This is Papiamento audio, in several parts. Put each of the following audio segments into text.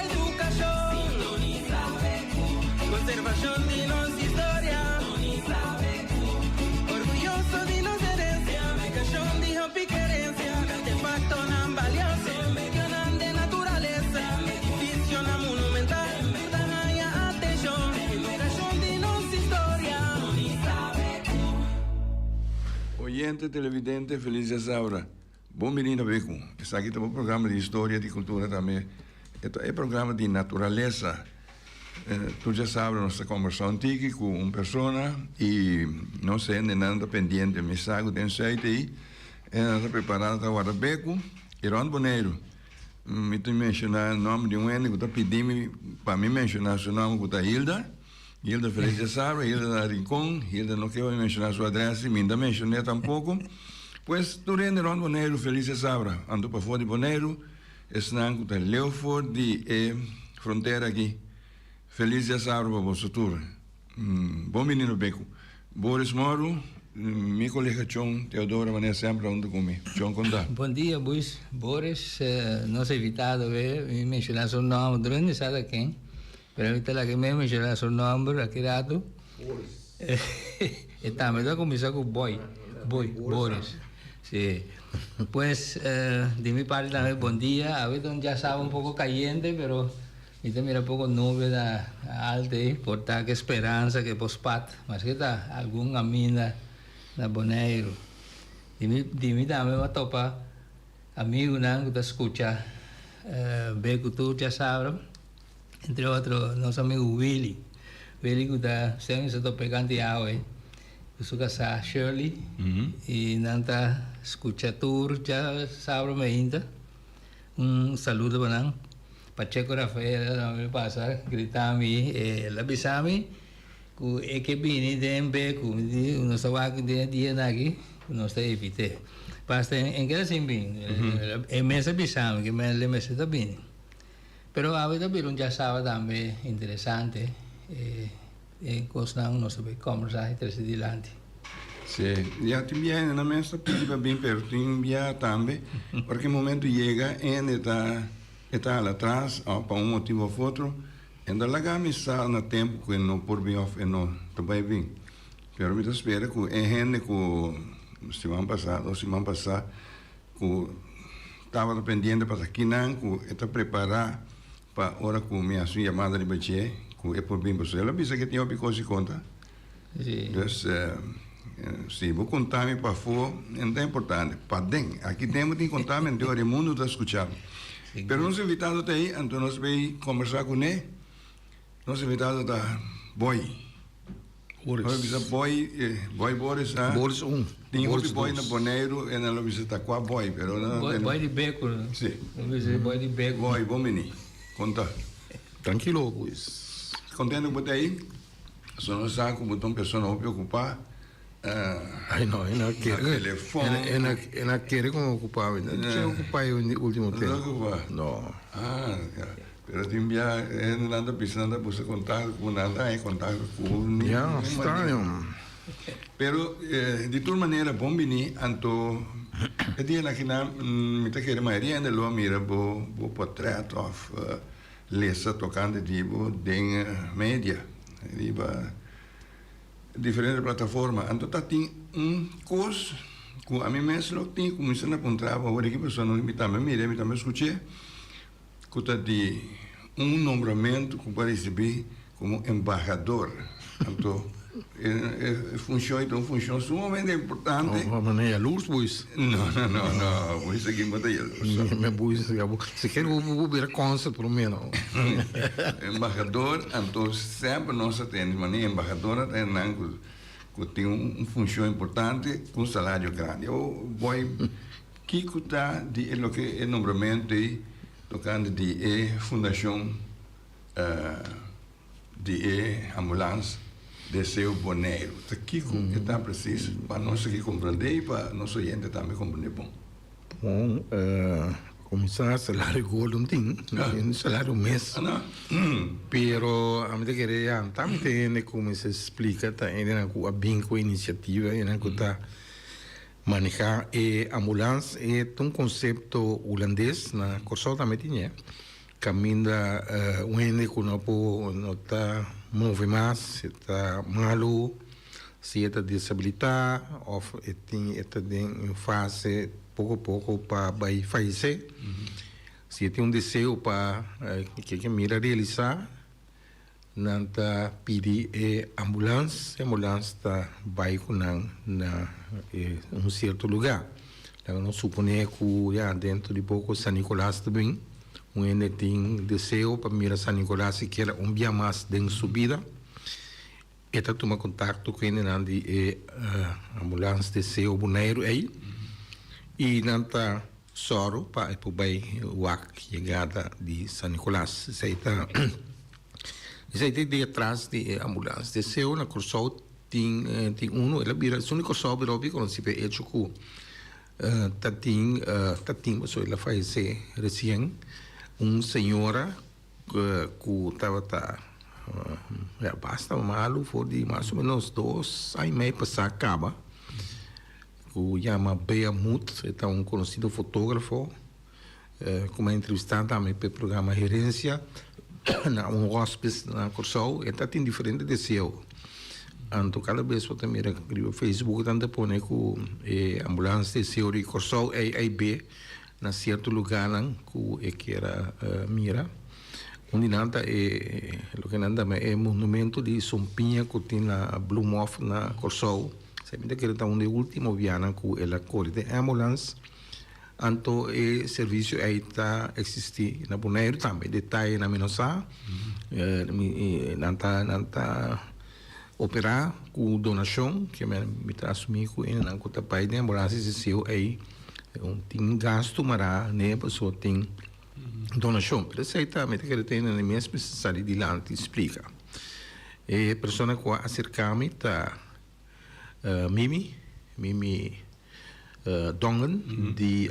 Edukashon. Konservashon di nos historia. Orguyoso di nos herensia. Aplikashon di hopi kerensia. Artefaktonan balioso. Medionan den naturalesa. Edifisionan monumental. Tur ta haña atenshon. Edukashon di nos historia. Oyente, televidente, felis djasaura. Bon bini na Beku. Esaki ta bo programa di historia, di kultura tambe. E ta e programa di naturalesa. Tur djasabra nos ta kombersá un tiki ku un persona i nos hendenan ta pendiente. Mi sa ku den sùit ei hendenan ta prepará ta warda Beku i rònt Boneiru. Mi ta menshoná nòmber di un hende ku ta pidi mi pa mi menshoná su nòmber ku ta Hilda. Hilda Feliz djasabra, Hilda na Rincon, Hilda no ke pa mi menshoná su adrès i mi no ta menshon'é tampoko. Pues tur hende rònt Boneiru felis djasabra. Anto pafó di Boneiru, esnan ku ta leu for di e frontera aki, felis djasabra pa boso tur. Bon bini no Beku. Boris Moru, mi kolega Chon Teodoro manera semper ta huntu ku mi. Chon kon ta? Bon dia Buis. Boris, nos invitado e, mi menshoná su nòmber, durante sa ta ken. Pero mi ta laga mi menciona su nomber aki rato. Boris. E tambe ta cuminsa cu boy. Boy, Boris. Si. Pues di mi parti tambe bon dia. Awe ta un diasaba un poco cayente pero mi ta mira poco nube na alto ey. Por ta cu speransa cu e por spat. Maske ta algun caminda na Boneiru. Di mi di mi tambe mi a topa amigunan cu ta scucha be cu tur diasabra. Entre otro nos amigo Willy. Willy ku ta semper sa topa e kanti awe ku su kasá Shirley i nan ta skucha tur djasabra mainta. Un saludo pa nan. Pacheco Rafael tambe pasa grita mi, el a bisa mi ku e ke bini den Beku. Mi di nos ta wak den e dianan aki ku nos ta evit'é. Pasta en keda sin bini. E mes a bisa mi ke el mester ta bini. Pero awe ta bira un djasaba tambe interesante, e kosnan nos ta bay kombersa i trese dilanti. Sí, ya tin bia hende nan mes ta pidi pa bin pero tin bia tambe ora ku e momento yega hende ta e ta hala atras òf pa un motibu òf otro e no ta laga mi sa na tempu ku e no por bin òf e no ta bay bin. Pero mi ta spera ku e hende ku siman pasá dos siman pasá Ku tabata pendiente pa kinan ku e ta prepará pa ora ku mi hasi un yamada riba dje ku e por bin pasobra el a bisa ke tin hopi kos di konta. Dus si bo konta mi pafó e no ta importante, paden aki den bo tin konta mi anto ora e mundu ta skucha mi. Pero nos invitado ta ei anto nos bay kombersá kuné. Nos invitado ta Boy. Boris. Nos bisa Boy, Boy Boris a. Boris un. Tin Boris hopi Boy dos. na Boneiru en nan lo bisa ta kua Boy, pero nan Boy, Boy di Beku. Si. Nos bisa Boy di Beku. Boy, bon bini. Konta. Trankilo, Boris. Kontento ku bo ta ei. So nos sa ku bo ta un persona hopi okupá. Ay no, e na kere. Na telefon. E na, e na kere ku okupá. Mi no ta okupá e ultimo tempo. No ta okupá? No. Ah, ya. Pero tin bia hendenan ta bisa nan ta buska kontakto ku nan ta haña kontakto ku ningun Ya, manera. straño. Pero di tur manera bon bini anto e dianan akinan mi ta kere mayoria hende lo a mira bo bo portret of lesa tokante di bo den media riba diferente plataforma. Anto ta tin un kos ku ami mes lo tin kuminsá na puntra bo awor di ki persona mi tambe mira mi tambe skuch'é. Ku ta di un nombramentu ku bo a risibí komo embahador. Anto e funshon ei ta un funshon sumamente importante. No, ma no yalurs boys. No, no, no, no, boys aki bo ta yalurs. Mi boys, si ker bo bo bira consul por lo meno. Embahador, anto semper nos a tende manera embahador a tende nan ku ku tin un funshon importante ku un salario grandi. O boy. Kiko ta di e loke e nombramentu ei tokante di e fundashon di e ambulans Deseo Boneiru? Ta kiko e ta presis pa nos aki komprendé i pa nos oyente tambe komprendé bon? Bon, kuminsá salario gordo no tin, no tin salario mes. Pero ami ta kere ya tambe ta hende kuminsá splika ta hendenan ku a bin ku inisiativa, hendenan ku ta. Maneha e ambulans e ta un konsepto hulandes, na Kòrsou tambe tin e. Kaminda un hende ku no por no ta move mas, e ta malu, si e ta desabilitá òf e tin e ta den un fase poko poko pa bai fayesé. Si e tin un deseo pa ke ke mira realisá, nan ta pidi e ambulans, e ambulans ta bai ku nan na e un sierto lugá. Laga nos suponé ku ya dentro di poko San Nicolas ta bin, un hende tin deseo pa mira San Nicolas sikiera un bia mas den su bida, e ta tuma kontakto ku hendenan di e ambulans Deseo Boneiru ei i nan ta sòru pa e por bai wak yegada di San Nicolas. Esei ta esei ta idea tras di e ambulans Deseo. Na Kòrsou tin tin unu, el a bira esun di Kòrsou a bira hopi konosí pa e echo ku ta tin ta tin pasobra el a fayesé resien un señora ku tabata ya basta malu for di mas o menos dos aña i mei pasá kaba ku yama Bea Moed, e ta un konosido fotógrafo ku mi a entrevistá tambe pa e programa Herensia na un hospice na Kòrsou. E ta tin diferente deseo. Anto kada bes bo ta mira riba Facebook nan ta pone ku e ambulans deseo di Kòrsou AIB na sierto lugánan ku e kier a mira. Un di nan ta e loke nan ta yama e monumento di Sompiña ku tin na Bloemhof na Kòrsou. Esei mi ta kere ta un di e último bianan ku el a kore den ambulans. Anto e servisio ei ta eksistí na Boneiru tambe. Detayenan mi no sa. Nan ta nan ta operá ku donashon, ke mi ta asumí ku hendenan ku ta bai den ambulans di seseo ei tin gastu mará n'e pasobra tin donashon. Pero esei ta mi ta kere ta hende mes mester sali dilanti splika. E persona ku a aserká mi ta Mimi, Mimi Dongen di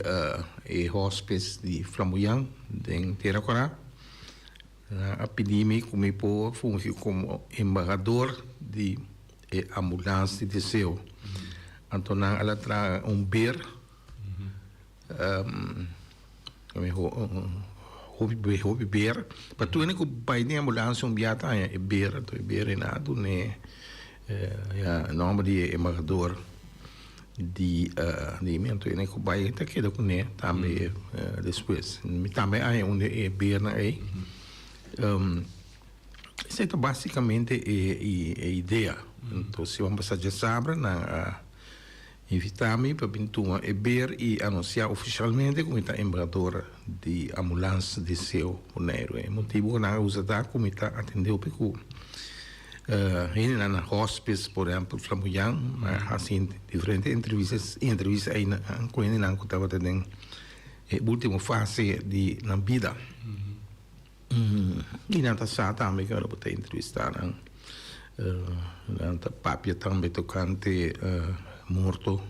e hospice di Flamboyant den Tera Kora. Nan a pidi mi ku mi por fungi komo embahador di e ambulans di deseo. Anto nan a la traha un ber, hopi hopi ber, pa tur hende ku bai den ambulans un bia ta haña e ber, anto e ber ei nan a dun'é ya nòmber di e embahador. Di di mi anto ku bai ta keda kuné tambe despues. Mi tambe a haña un di e bernan ei. Esei ta básicamente e e idea. Anto siman pasá djasabra nan a invitá mi pa bin tuma e ber i anunsiá ofishalmente ku mi ta embahador di Ambulans Deseo Boneiru. E motibu ku nan a usa ta ku mi ta atendé hopi ku Hendenan na hospice por ehempel Flamboyant a hasi diferente entrevistas y entrevista ey cu hendenan cu tabata den e ultimo fase di nan bida. Y nan ta sa tambe cu ora bo ta entrevista nan, nan ta papia tambe tocante morto,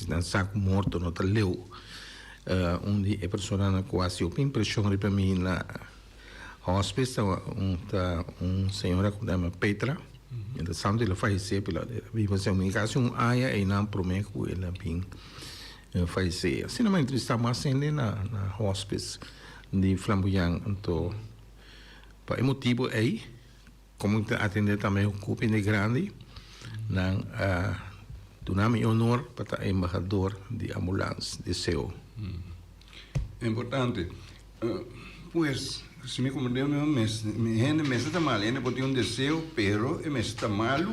nan sa cu morto no ta leu. Un di e personanan cu a hasi hopi impresion riba mi na Hospice ta un ta un señora ku ta yama Petra. Mientras tanto el a fallecé pero el a biba esei un casi un aña einan prome ku el a bin fallecé. Asina mi a entrevistá mas hende na na hospice di Flamboyant. Anto pa e motibu ei komo mi ta atendé tambe ku hende grandi nan a duna mi e honor pa ta embahador di ambulans di seo. Importante. Pues, si mi comprende mi mes, mi hende mester ta malu. Hende por tin un deseo, pero e mester ta malu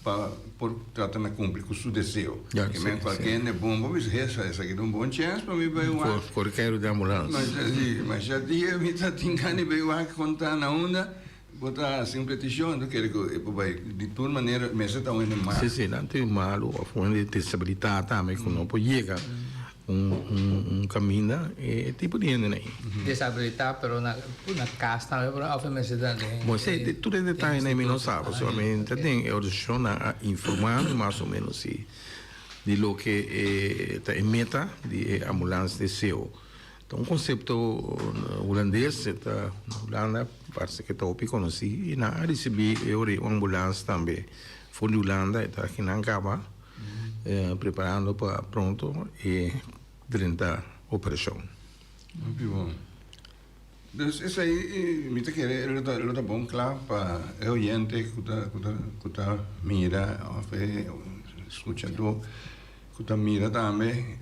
pa por trata na cumpli cu su deseo. Ya, Ke si, men cualke si. hende bon por bisa, hesa, esaki ta un bon chance pa mi bay Cor, wak. cor keiru den ambulans. Masha si, masha dia mi ta tin gana di bay wak con ta na unda bo ta haci un peticion, anto kere cu e por bay. Di tur manera mester ta un hende malu. Si, si, nan tin malu of un hende disabilita tambe cu no por yega. Un un caminda e tipo di hendenan ei. Deshabilitá pero na na cas tambe por of e mester ta den Bon esei tur e detayenan mi no sa pasobra mi ta den e organisashonnan a informá mi mas o menos si di loke e ta e meta di e ambulans deseo. Ta un konsepto hulandes e ta na Hulanda parse ke ta hopi konosí i nan a risibí e ora ei un ambulans tambe for di Hulanda e ta akinan kaba. Preparando pa pronto e drenta operacion. Hopi bon. Dus esei mi ta kere lo ta lo ta bon kla pa e oyente ku ta ku ta ku ta mira òf e skuchadó ku ta mira tambe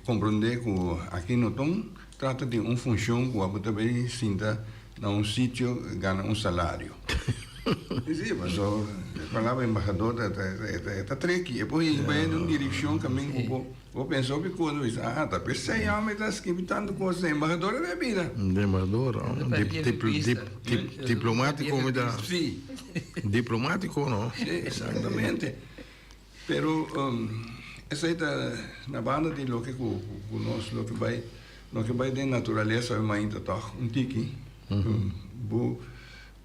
komprondé ku aki no ta un trata di un funshon ku abo ta bay sinta na un sitio gana un salario. Si, paso e palabra embahador ta ta ta treki e por hiba den un direkshon kaminda ku bo Bo pensa hopi kos, bo bisa, ah, ta p'esei amo e ta skibi tantu kos, e embahador e ta bira. Embahador, diplomatico mi ta. Si. Diplomatico, no? Si, exactamente. Pero esei ta na banda di loke ku nos, loke bai, loke bai den naturalesa mainta tòg un tiki. Bo.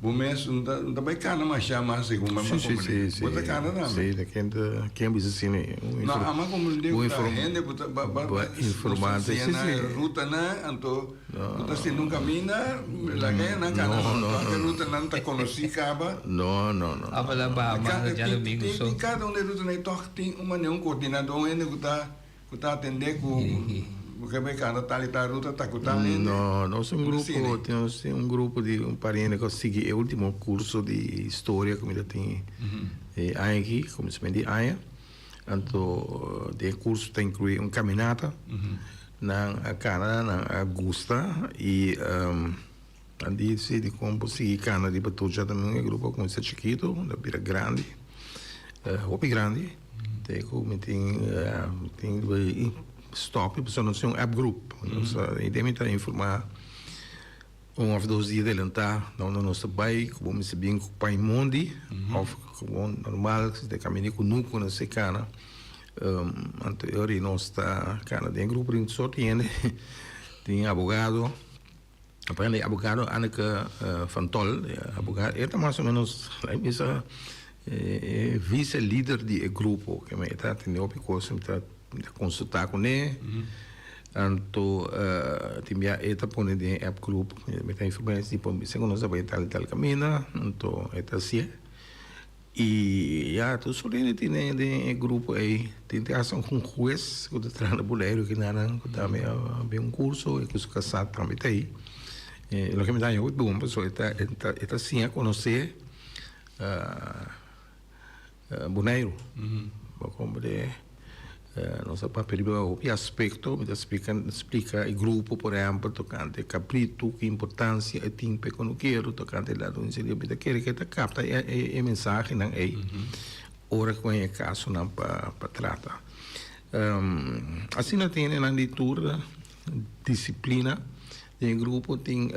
Bo mes no ta no ta bai cana masha mas segun bo a comprende. Bo ta cana tambe. Si, ta ken ta ken bisa asina e. No, ama comprende cu ta hende cu ta ba ba ba informante. Si, si. Rutanan anto bo ta sinti un caminda laga e nan cana no no rutanan ta conoci caba. No, no, no. Aba la Bahama djadomingo so. Tin cada un di e rutanan ei toch tin un manera un coordinador un hende cu ta. Ku ta atendé ku bo ke bai kanta tal i tal ruta ta ku tal hende? No, nos un grupo, nos tin un grupo di un par hende ku a sigui e ultimo kurso di historia ku mi ta tin e aña aki, kuminsamentu di aña. Anto den e kurso ta inkluí un kaminata. Nan a kana, nan a gusta i nan di si dikon bo sigui kana riba tur djadumingu. E grupo a kuminsá chikitu, a bira grandi, hopi grandi. Te ku mi tin mi tin ku stop pasobra nos tin un app group. Nos ta idea mi ta informa un of dos dia adelanta na unda nos ta bai ku bo mester bin ku paña mondi of gewoon normal si ta kaminda ku nuku nos ta kana. Anto e ora nos ta kana den e grupo tin sort di hende tin abogado. Aprende e abogado Anneke van Tol, e abogado, e ta mas o menos, laat mi bisa, e vice lider di e grupo, ke e ta atende hopi kos, mi ta konsulta kuné, anto tin bia e ta pone den e app group, mi ta inform'é si por bisa ku nos ta bai tal i tal kaminda, anto e ta hasié. Y ya tur soort hende tin den e grupo ey. Tin te hasta un hues cu ta traha na Boneiru aki nan cu tambe a bin un curso y cu su casa tambe ta ey. Loke mi ta haña hopi bon pasobra e ta e ta siña conoce Boneiru. Bo comprende? Nos a papia riba hopi aspecto, mi ta splica splica e grupo por ehempel tocante cabrito, ki importancia e tin pa e conukero, tocante ladronisia, mi ta kere ke ta capta e e mensahenan ey ora cu e casonan pa pa trata. Asina tin hendenan di tur disciplina den e grupo tin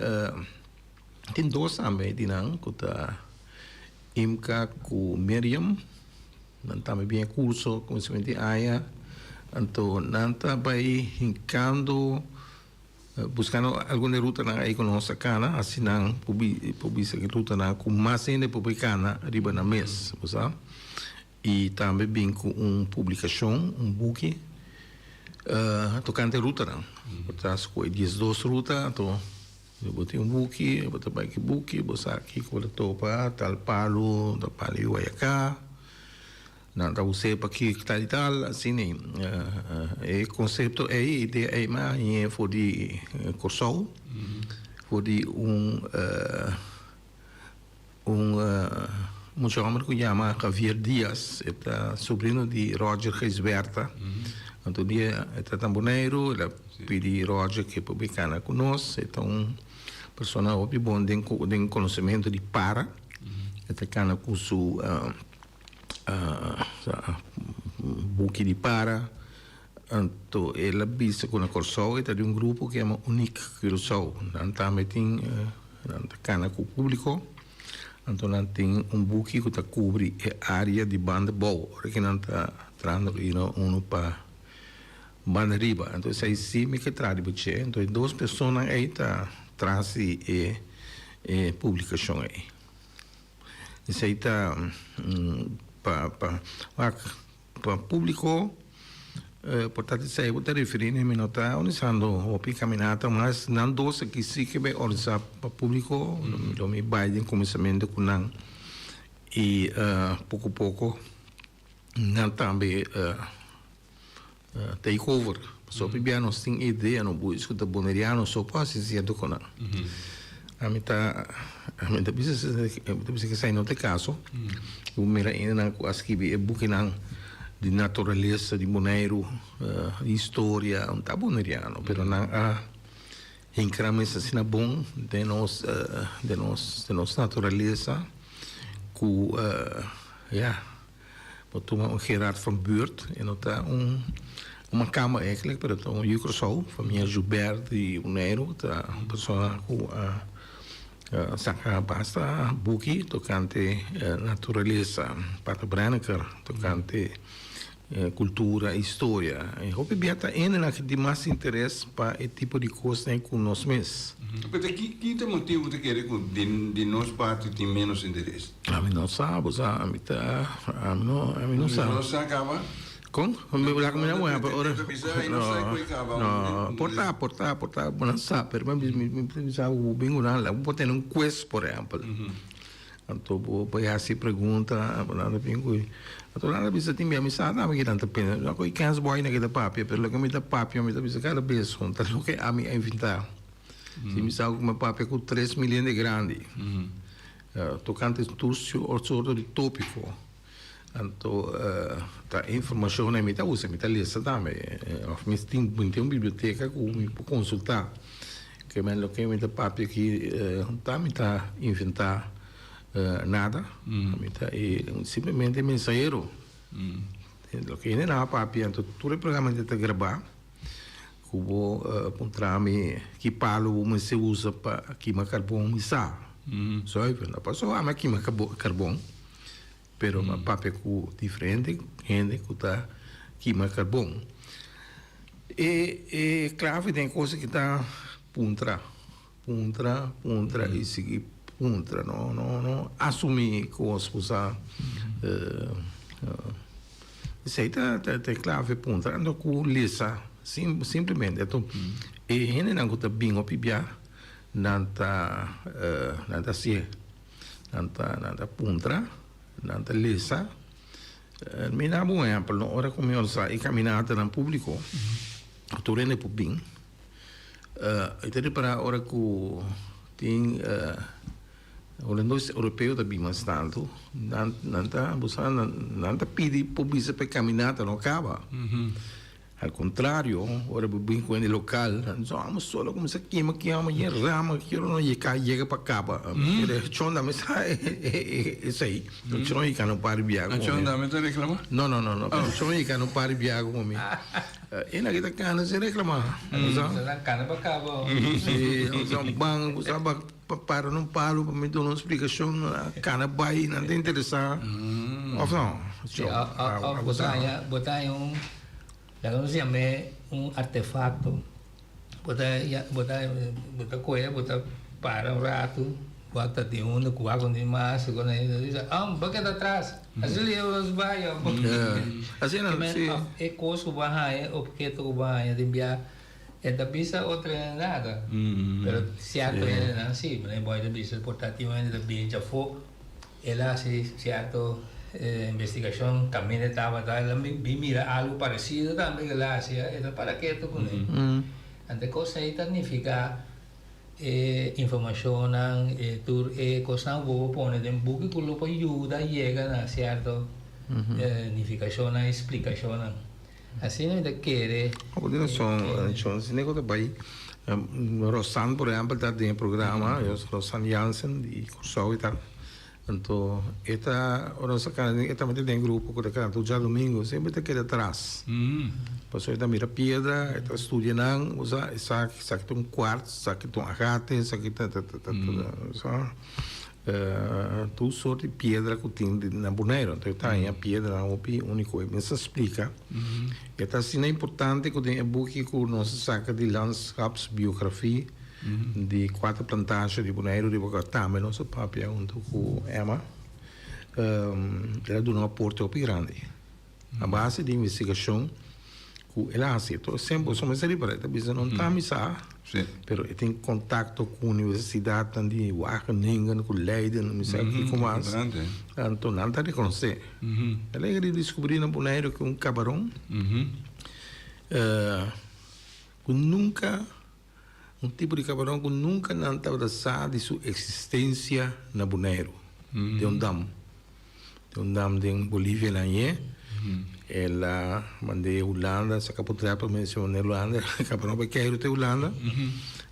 tin dos tambe di nan cu ta Imka cu Miriam. Nan tambe bin e curso cuminsamentu di aña, anto nan ta bay hincando, buscando algun di e rutanan ey cu nos a cana, asi nan por por bisa ki rutanan cu mas hende por bay cana riba nan mes, bo sa. Y tambe bin cu un publicacion, un buki, tocante rutanan. Por ta scoge diesdos ruta, anto. Bo tin un buki, bo ta bai ki buki, bo sa kiko bo ta topa, tal palu, tal palu di Guayacá, nan ta us'é pa ki tal i tal, asina ei. E konsepto ei, e idea ei mi a hañ'é for di Kòrsou, for di un Un mucha homber cu yama Javier Diaz, e ta sobrino di Roger Gijsbertha. Anto un dia e ta na Boneiru, el a pidi Roger ke por bin cana cu nos. E ta un persona hopi bon den den conocemento di para. E ta cana cu su buki di para. Anto el a bisa cu na Corsou e ta di un grupo cu yama Uniek Curaçao. Nan tambe tin, nan ta cana cu publico. Anto nan tin un buki cu ta cubri e area di banda bou, ora cu nan ta trahando uno pa banda riba. Anto esey si mi ke traha riba dje. Anto e dos personanan ey ta tras di e e publicacion ey. Esey ta pa pa wak. Pa publico por ta esey bo ta referi ne mi no ta organisando hopi caminata mas nan dos aki si ke bay organisa pa publico lo mi bay den cuminsamento cu nan y poco poco nan tambe take over pasobra hopi bia nos tin idea no bo escuta boneriano so por haci cierto cu nan. Ami ta ami ta bisa mi ta bisa ku esei no ta e kaso. Bo mira hendenan ku a skibi e bukinan di naturalesa di Boneiru, di historia, no ta boneriano, pero nan a hinkra mes asina bon den nos den nos den nos naturalesa ku ya. Bo tuma un Gerard van Buurt, e no ta un un makamba eigenlijk, pero ta un yu Kòrsou, famia Joubert di Boneiru, ta un persona ku a saka basta buki tokante naturalesa, Pater Brenneker tokante kultura i historia. E hopi bia ta hendenan ku tin mas interes pa e tipo di kosnan ku nos mes. Pero ki ki ta motibu ta kere ku di nos parti tin ménos interes? Ami no sa, bo sa, ami ta, ami no, ami no sa. No sa kaba? Kon? Laga mi na wea pa ora. No, no, por ta, por ta, por ta, bo nan sa, pero mi mi mi sa ku bo bin ku nan, bo por tene un quiz, por ehèmpel. Anto bo por hasi pregunta, bo nan ta bin ku, anto nan ta bisa tin bia mi sa tambe kinan ta pensa, mi sa ku e kens boy nan ke ta papia, pero loke mi ta papia mi ta bisa kada bes ta loke ami a inventá. Si mi sa ku mi a papia ku 3000 hende grandi. Tokante tur sorto di tópiko. Anto ta e informashonnan mi ta usa, mi ta lesa tambe. Òf mi tin mi tin un biblioteka ku mi por konsultá. Ke men loke mi ta papia aki ta mi ta inventá nada. Mi ta e simplemente mensahero. Loke hende nan a papia, anto tur e programa ta grabá. Ku bo puntra mi ki palu bo mester usa pa kima karbon, mi sa. Zuiver. No pasobra ami a kima karbon, pero mi a papia ku diferente hende ku ta kima karbon. E e klave den e kos aki ta puntra, puntra, puntra i sigui puntra. No no no asumí kos ku sa. Esei ta ta e klave puntra anto ku lesa simplemente. Anto e hendenan ku ta bin hopi bia nan ta nan ta hasié, nan ta nan ta puntra, nan ta lesa. Mi na bo un ehèmpel no, ora ku mi organisa e kaminatanan públiko tur hende por bin, mi ta repará ora ku tin. Holandes europeo ta bin mas tantu, nan nan ta bo sa nan nan ta pidi por bisa pa e caminata no caba. Al contrario, ora bo bin cu hende local, nan bisa amo solo cuminsa kima kima yen rama kier no yega yega pa caba. Chon dame sa esey, chon yega no para biaha cu mi. Chon dame ta reclama? No no no no, pero chon yega no para biaha cu mi. E na kita cana sin reclama. Nan cana pa caba. Si, ban bo sa ban. Pa para na un palu pa mi duna un splikashon kana bai nan ta interesá òf no? Sí, òf bo ta haña bo ta haña un laga nos yam'é un artefakto bo ta bo ta bo ta kohe bo ta para un ratu wak ta tin unda ku wak un tin mas ku nan bisa oh bo keda atras asina lihé bo nos bai Asina sí. E kos ku bo a haña e opheto ku bo a haña tin bia. E ta bisa otro hende nada, pero cierto hendenan si. Meneer Boy ta bisa por ta tin un hende ta bini djafó, el a haci cierto investigacion caminda e tabata, el a bin mira algo parecido tambe cu el a haci, e ta para keto cune. Anto e cos ey ta nifica e informacionnan, e tur e cosnan cu bo por pone den buki cu lo por yuda yega na cierto nificacionnan y splicacionnan. Asina mi ta kere. Bo tin rason, John. Asina ku ta bai. Rosan, por ehèmpel, ta den e programa. Rosan Jansen di Kòrsou e ta. Anto e ta, ora nos a kana, e tambe ta den e grupo ku ta kana tur djadumingu. Semper e ta keda atras. Pasobra e ta mira piedra, e ta studia nan, bo sa, esaki, esaki ta un kwarts, esaki ta un agate, esaki ta, ta, ta, ta, ta. Tur sort di piedra ku tin na Boneiru. Anto e ta haña piedranan hopi úniko. E mes a splika. E ta asina importante ku den e buki ku nos a saka di landschapsbiografie di kuater plantasje di Boneiru riba kua tambe nos a papia huntu ku Emma, el a duna un aporte hopi grandi. A base di investigashon ku el a hasi. Enton semper bo mester ripará, e ta bisa no ta misa, pero e tin kontakto ku universidatnan di Wageningen, ku Leiden, mi sa kiko mas. Anto nan ta rekonosé. El a yega di diskubrí na Boneiru ku un kabaron ku nunka. Un tipo di kabaron ku nunka nan tabata sa di su eksistensia na Boneiru, den un dam. Den un dam den Bolivia nan ye. El a mand'é Hulanda, saka potrèt pa menshon'é Hulanda, kabaron bai keiru te Hulanda.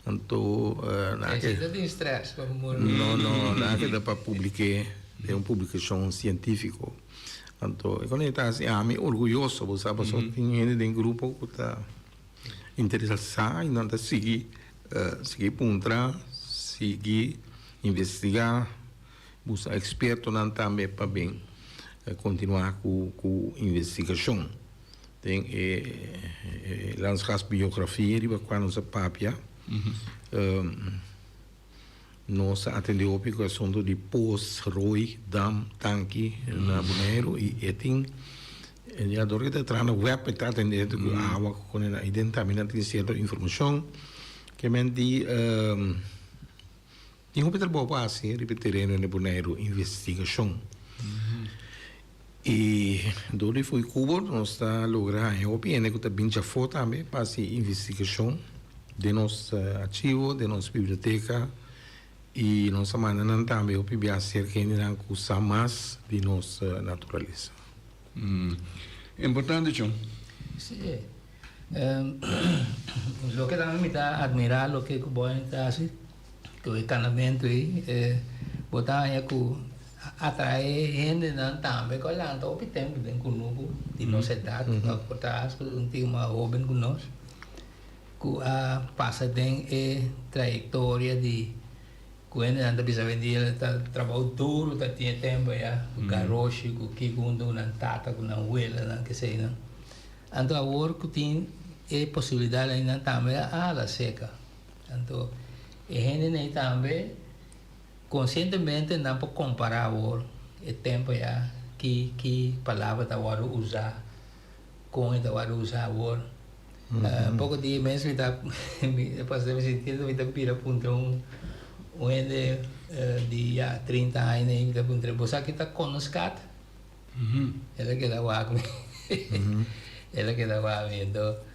Anto nan a Esei ta tin strès pa muri. No, no, nan a keda pa publik'é den un publikashon sientífiko. Anto e kos ta hasi ami orguyoso, bo sa, pasobra tin hende den grupo ku ta Interesá i nan ta sigui sigui puntra, sigui investigá, buska ekspertonan tambe pa bin kontinuá ku ku investigashon. Den e landschapsbiografia riba kua nos a papia, Nos a atende hopi ku e asuntu di pos, rooi, dam, tanki na Boneiru i e tin ya dor ku e ta traha na web e ta atende ku awa ku kone na aden tambe nan tin sierto informashon ke men di tin hopi trabou pa hasi riba e tereno na Boneiru investigashon i dor di fo'i Cubo nos ta logra haña hopi hende ku ta bin djafó tambe pa hasi investigashon den nos archivo, den nos biblioteka i nos a manda nan tambe hopi bia serka hendenan ku sa mas di nos naturalesa. Importante chon. Sí. Loke tambe mi ta admirá loke ku bo ta hasi. Ku e kanamentu ei bo ta haña ku a atraé hendenan tambe ku a lanta hopi tempu den kunuku di nos edat òf por ta asta un tiki mas hóben ku nos ku a pasa den e trayektoria di ku hendenan ta bisa awendia ta trabou duru ta tin e tempu aya ku garoshi ku kiko huntu ku nan tata ku nan welanan keseinan anto awor ku tin e posibilidat nan tambe a hala seka. Anto e hendenan ei tambe konsientemente nan por kompará awor e tempu ya ki ki palabra ta wòrdu usá, kon e ta wòrdu usá awor. Poko dia mes mi ta mi pastor mi sintiendo mi ta bira puntra un un hende di ya trinta aña ei mi ta puntra bo sa ki ta konoskat? El a keda wak mi el a keda wak mi anto.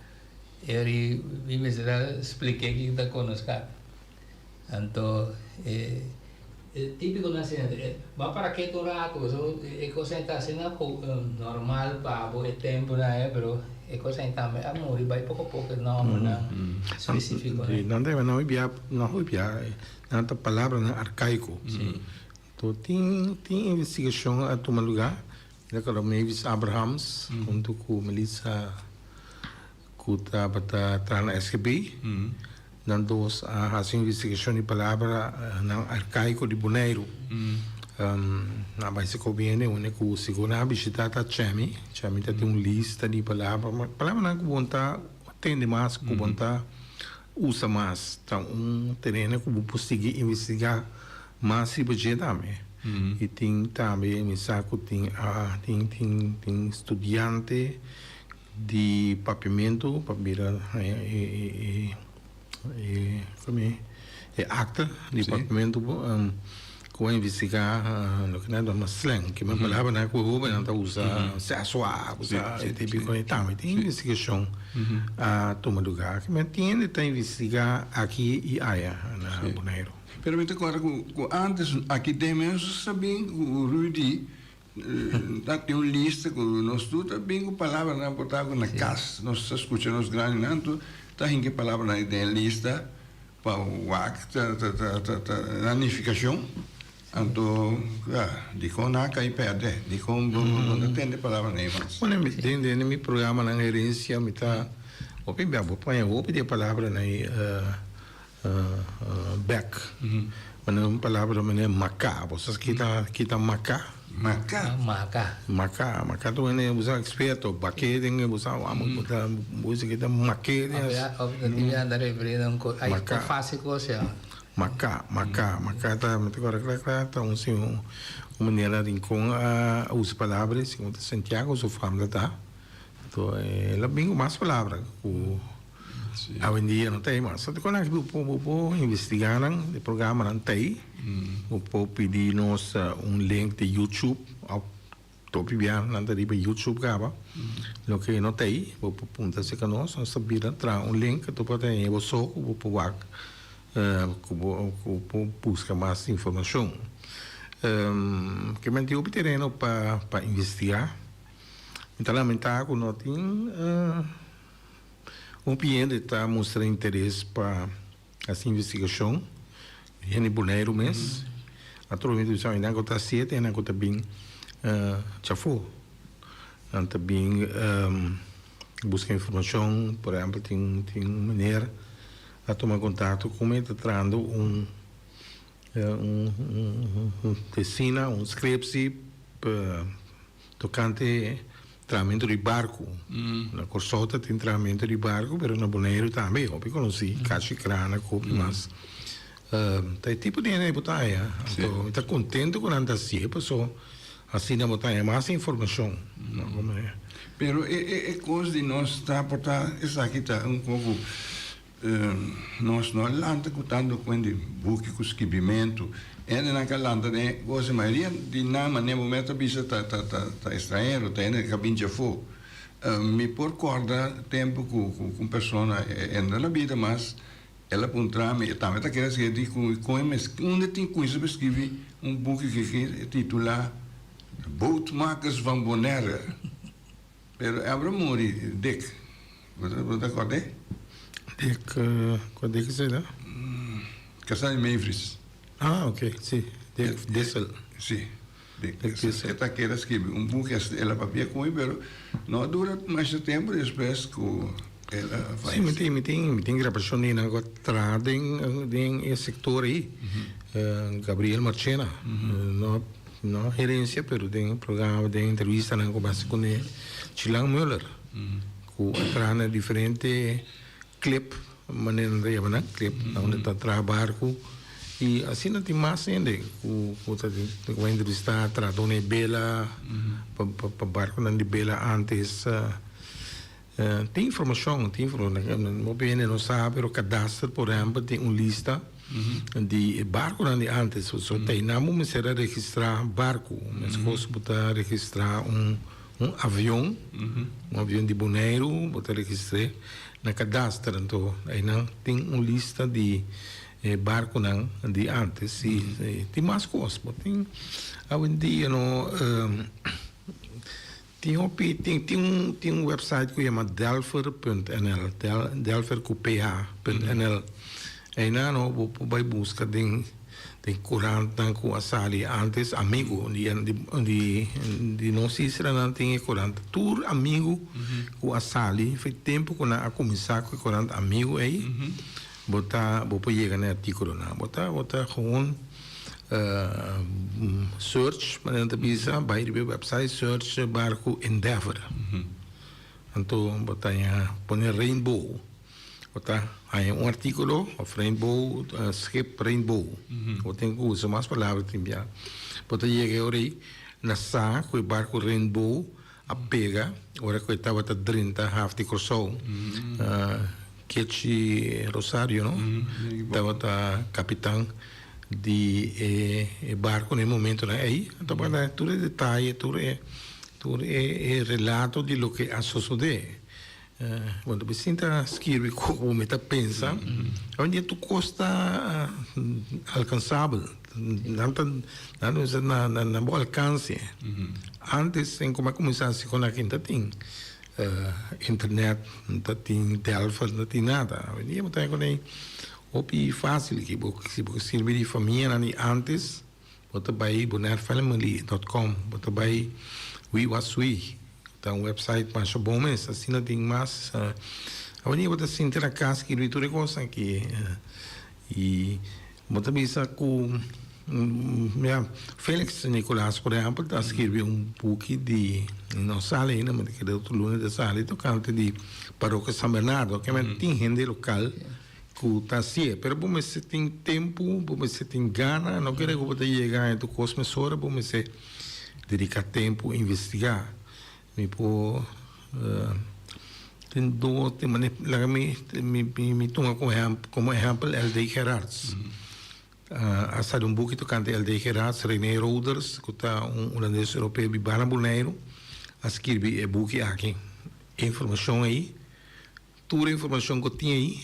Eri mi mester a splik'é kiko ta konoská. Anto e típiko nan asina, bo a para ketu un ratu pasobra e kos ei ta asina normal pa bo e tempunan ei, pero e kos ei tambe a muri bai poko poko e nòmbernan spesífiko. Nan ta nan hopi bia, nan hopi bia nan ta palabranan arkaiko. Anto tin tin investigashon a tuma lugá. Mi ta kòrda Mavis Abrahams huntu ku Melissa ku tabata traha na SGB. Nan dos a hasi un investigashon di palabranan arkaiko di Boneiru. Nan a bai seko bini unda ku segun nan a bishita ta Chemi. Chemi ta tin un lista di palabra, palabranan ku bo no ta tende mas, ku bo no ta usa mas. Ta un tereno ku bo por sigui investigá mas riba dje tambe. I tin tambe mi sa ku tin tin tin tin studiante di papiamentu pa bira haña e e e e e akta di papiamentu ku a investigá loke nan ta yama slang ke men palabranan ku e hóbennan ta usa sèswa usa e típiko tambe tin investigashon a tuma lugá ke men tin hende ta investigá aki i aya na Boneiru. Pero mi ta kòrda ku ántes aki den mes nos sa bin ku Rudy ta tin un lista ku nos tur ta bin ku palabranan por ta ku na kas nos ta skucha nos grandinan tur ta hinka e palabranan ei den e lista pa wak ta ta ta ta nan nifikashon anto ya dikon nan a kai pèrdè dikon bo no ta tende palabranan ei mas. Bueno den den mi programanan herensia mi ta hopi bia bo paña hopi di e palabranan ei. Bek. Manera un palabra manera maká. Bo sa kita kita maká? Maká. Maká. Maká. Maká ta wende bo sa eksperto. Baké den bo sa wak bo ta bo bisa kita maké den as. Of ta tin anda referí na un kos. Ay ta fásil kos ya. Maká, maká, maká ta mi ta kòrda kla kla ta un si un manera Rincon a usa palabra segun ta Santiago su fam ta ta. Anto el a bin ku mas palabra ku. Awendia no ta ei mas. Anto kon aki bo por bo por investigá nan, e programanan ta ei. Bo por pidi nos un link di YouTube òf Topi bia nan ta riba YouTube kaba. Loke no ta ei, bo por puntra acerca nos, nos ta bira traha un link ku bo ta haña bo so ku bo por wak ku bo ku por buska mas informashon. Ke men tin hopi tereno pa pa investigá. Mi ta lamentá ku no tin hopi hende ta mustra interes pa Hasi investigashon hende Boneiru mes a trobe mi ta bisa nan ku ta hasié te nan ku ta bin chafó nan ta bin buska informashon por ehèmpel tin tin un meneer a tuma kontakto ku mi ta trahando un un un tesina un skrepsi pa Tokante trahamentu di barku. Na Kòrsou ta tin trahamentu di barku, pero na Boneiru tambe hopi konosí, Kashi Krana ku hopi mas. Ta e tipo di hende bo ta haña. Anto mi ta kontentu ku nan ta hasié paso asina bo ta haña mas informashon. Pero e kos di nos ta por ta esaki ta un poko Nos no a lanta ku tantu kuen di buki ku skibimentu. Hendenan ku a lanta den e kos, e mayoria di nan manera bo mes ta bisa ta ta ta estranhero, ta hende ku a bin djafó. Mi por kòrda tempu ku ku un persona e no na bida mas, el a puntra mi, e tambe ta kere skirbi ku kon e mes unda tin kuminsa pa skibi un buki ku e titulá Bootmakers van Bonaire. Pero e abra muri Dick. Bo ta bo ta kòrd'é? Dick, kua Dick esei ta? Kasá di Mavis. Ah, oke, si. Dick Dissel. Si, Dick Dissel. E ta kere skibi un buki, el a papia ku mi, pero no a dura masha tempu despues ku el a fayesé. Si, mi tin, mi tin, mi tin grabashon di nan ku a traha den den e sektor ei. Gabriel Marchena. No No herencia pero den programa den entrevistanan cu basa cune Chilan Muller cu a traha na diferente clip manera nan ta yama nan clip na unda ta traha barco y asina tin mas hende cu cu ta cu a entrevista trahadornan di bela pa pa barconan di bela antes Tin informacion, tin informacion. Hopi hende no sa, pero Kadaster por ehempel tin un lista di e barconan di antes. So ta einan bo mester a registra barco. Mescos bo ta registra un un avion, un avion di Boneiru, bo ta registr'é na Kadaster. Anto einan tin un lista di e barconan di antes. Si tin mas cos. Bo tin awendia no. Tin hopi, tin tin un tin un website ku yama Delpher punt nl, del Delpher ku ph punt nl. Einan no bo por bai buska den den kurantnan ku a sali antes Amigo di di di nos islanan tin e kurant tur Amigo ku a sali for e tempu ku nan a kuminsá ku e kurant Amigo ei bo ta bo por yega na e artíkulonan. Bo ta bo ta gewoon. Search, manera nan ta bisa, bai riba e website, search barku Endeavour. Anto bo ta haña pone Rainbow, bo ta haña un artíkulo òf Rainbow, schip Rainbow. Bo tin ku usa mas palabra tin bia. Bo ta yega e ora ei na sa ku e barku Rainbow a pega ora ku e tabata drenta haf di Kòrsou. Kechi Rosario no tabata kapitan di e barko na e momentonan ei. A tabata tur e detaye, tur e tur e relato di loke a sosodé. Bo ta sinta skirbi komo mi ta pensa. Awendia tur kos ta alkansabel. Nan ta nan ta na na bo alkanse. Antes en como a kuminsá si kon aki no ta tin internet, no ta tin Delpher, no ta tin nada. Awendia bo ta haña konei hopi fásil ki bo si bo sirbi di famianan di antes bo ta bai bonairefamily dot com, bo ta bai We Was We. Ta un website masha bon mes, asina tin mas. Awendia bo ta sinti na kas skirbi tur e kosnan aki. I bo ta bisa ku ya Felix Nicolaas por ehèmpel ta skirbi un buki di no sali ainda mi ta kere otro luna ta sali tokante di Parokia San Bernardo. Keme tin hende lokal ku ta hasié pero bo mester tin tempu, bo mester tin gana, no kere ku bo ta yega haña tur kos mesora, bo mester dediká tempu investigá. Mi por tin dos tin mane laga mi mi mi tuma komo ehèmpel LD Gerards. A sali un buki tokante LD Gerards, René Roders, ku ta un hulandes europeo bibá na Boneiru, a skirbi e buki aki. E informashon ei, tur e informashon ku tin ei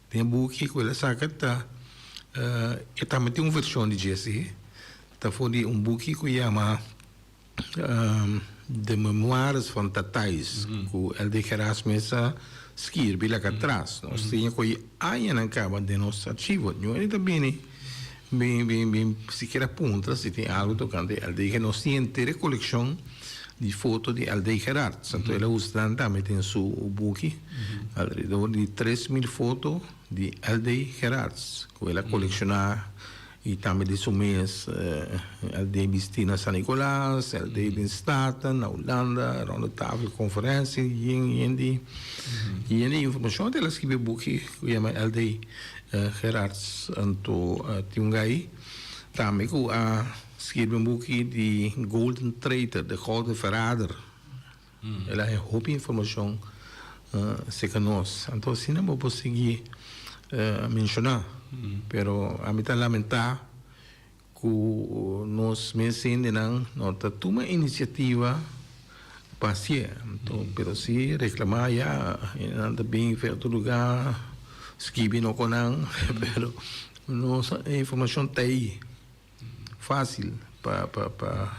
den e buki ku el a saka ta, e tambe tin un vershon di dje si, ta for di un buki ku yama De Memoires van Tatais, ku LD Gerards mes a skirbi laka atras. Nos tin ku e añanan kaba den nos archivo. Ño ta bini bin bin bin sikiera puntra si tin algu tokante LD Gerards. Nos tin henter e kolekshon di foto di LD Gerards. Anto el a usa nan tambe den su buki. Alrededor di 3000 foto di LD Gerards ku el a kolekshoná. I tambe di su mes el den bisti na San Nicolas, el den den Staten, na Hulanda, ronde tafel conferencia, yen yen di yen di informacion. El a scribi e buki cu yama LD Gerards. Anto tin un guy tambe cu a scribi un buki di Golden Traitor, de Gouden Verrader. El a haña hopi informashon serka nos. Anto asina bo por sigui menshoná. Pero ami ta lamentá ku nos mes hendenan no ta tuma inisiativa pa hasié. Anto pero si reklamá ya nan ta bin for otro lugá skibi no ku nan pero nos e informashon ta ei. Fácil pa pa pa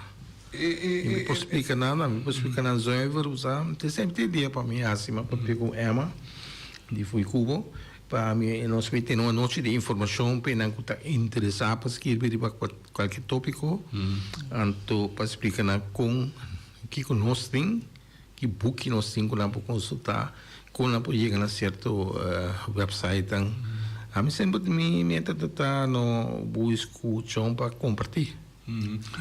mi por splika nan, mi por splika nan zuiver usa te semper te dia pa mi hasi mi a papia ku Emma di Fui Cubo pa mi nos mi tene un anochi di informashon pa esnan ku ta interesá pa skirbi riba kualke tópiko anto pa splika nan kon kiko nos tin ki buki nos tin ku nan por konsultá, kon nan por yega na sierto websitenan. Ami semper mi meta ta ta no busku chon pa kompartí.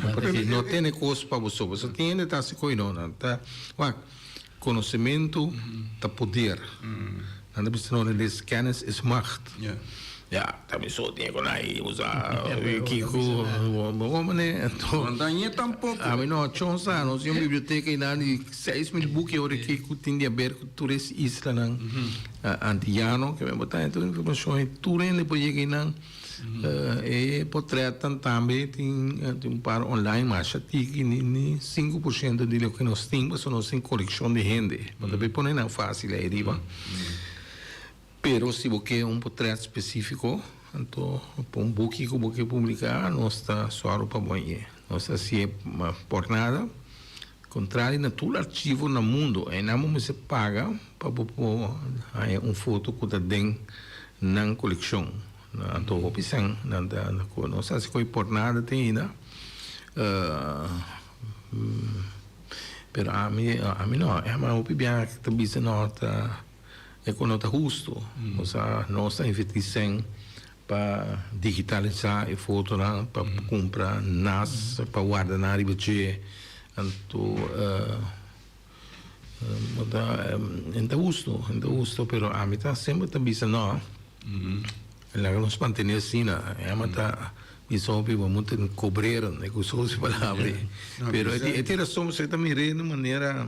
Kompartí, no tene kos pa bo so. Pasobra tin hende ta hasi ko'i no. Nan ta, wak, konosementu ta poder. Nan ta bisa no les kennis is macht. Ya, ta mi so tin ku nai usa kiko bo mane anto. No dañ'é tampoko. Ami no chon sa, nos tin un biblioteka einan di 6000 buki ora ki ku tin di aber ku tur es islanan antiyano ke men bo ta haña tur informashon ei tur hende por yega einan. E potretnan tambe tin un par online masha tiki ni ni 5% di loke nos tin pasobra nos tin kolekshon di hende. Bo ta por pone nan fásil ei riba. Pero si bo ke un potret spesífiko, anto pa un buki ku bo ke publiká, nos ta sòru pa bo hañ'é. Nos ta hasié por nada. Kontrali na tur archivo na mundu, einan bo mester paga pa bo por haña un foto ku ta den nan kolekshon. Anto hopi sèn nan ta nos ta hasi ko'i por nada te ainda. Pero ami, ami no. Ami hopi biaha ta bisa no ta. E ku no ta hustu. Osea, nos ta invertí sèn pa digitalisá e fotonan, pa kumpra nas, pa warda nan riba dje. Anto bo ta, e ta hustu, e ta hustu, pero ami ta semper ta bisa no, laga nos mantené asina. E ama ta bisa hopi bo moet kobreren, e ku usa e palabra ei. Pero e tin rason, pasobra e ta mir'é di un manera.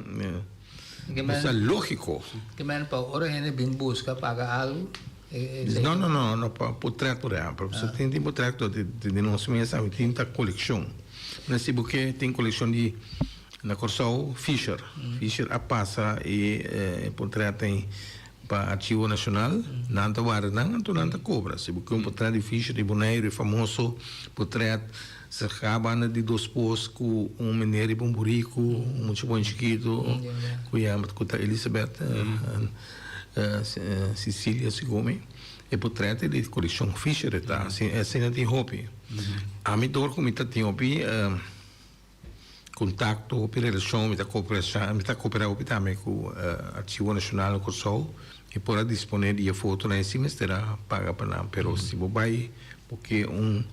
Esei lógiko. Ke men pa ora hende bin buska paga algu? No, no, no, no pa potret por ehèmpel. Pasobra tin tin potret ku di nos mes ami tin ta kolekshon. Mira si bo ke tin kolekshon di na Kòrsou Fischer. Fischer a pasa e potret ei pa Archivo Nashonal. Nan ta warda nan anto nan ta kobra. Si bo ke un potret di Fischer di Boneiru e famoso potret. Serka banda di dos pos ku un meneer riba un buriku, un mucha bon chikitu ku yama ku ta Elisabeth Cecilia segun mi. E potret di kolekshon Fischer e ta, asina tin hopi. Ami dor ku mi ta tin hopi kontakto, hopi relashon, mi ta koperashon, mi ta koperá hopi tambe ku Archivo Nashonal na Kòrsou, mi por a disponé di e fotonan ei sin mester a paga pa nan. Pero si bo bai bo ke un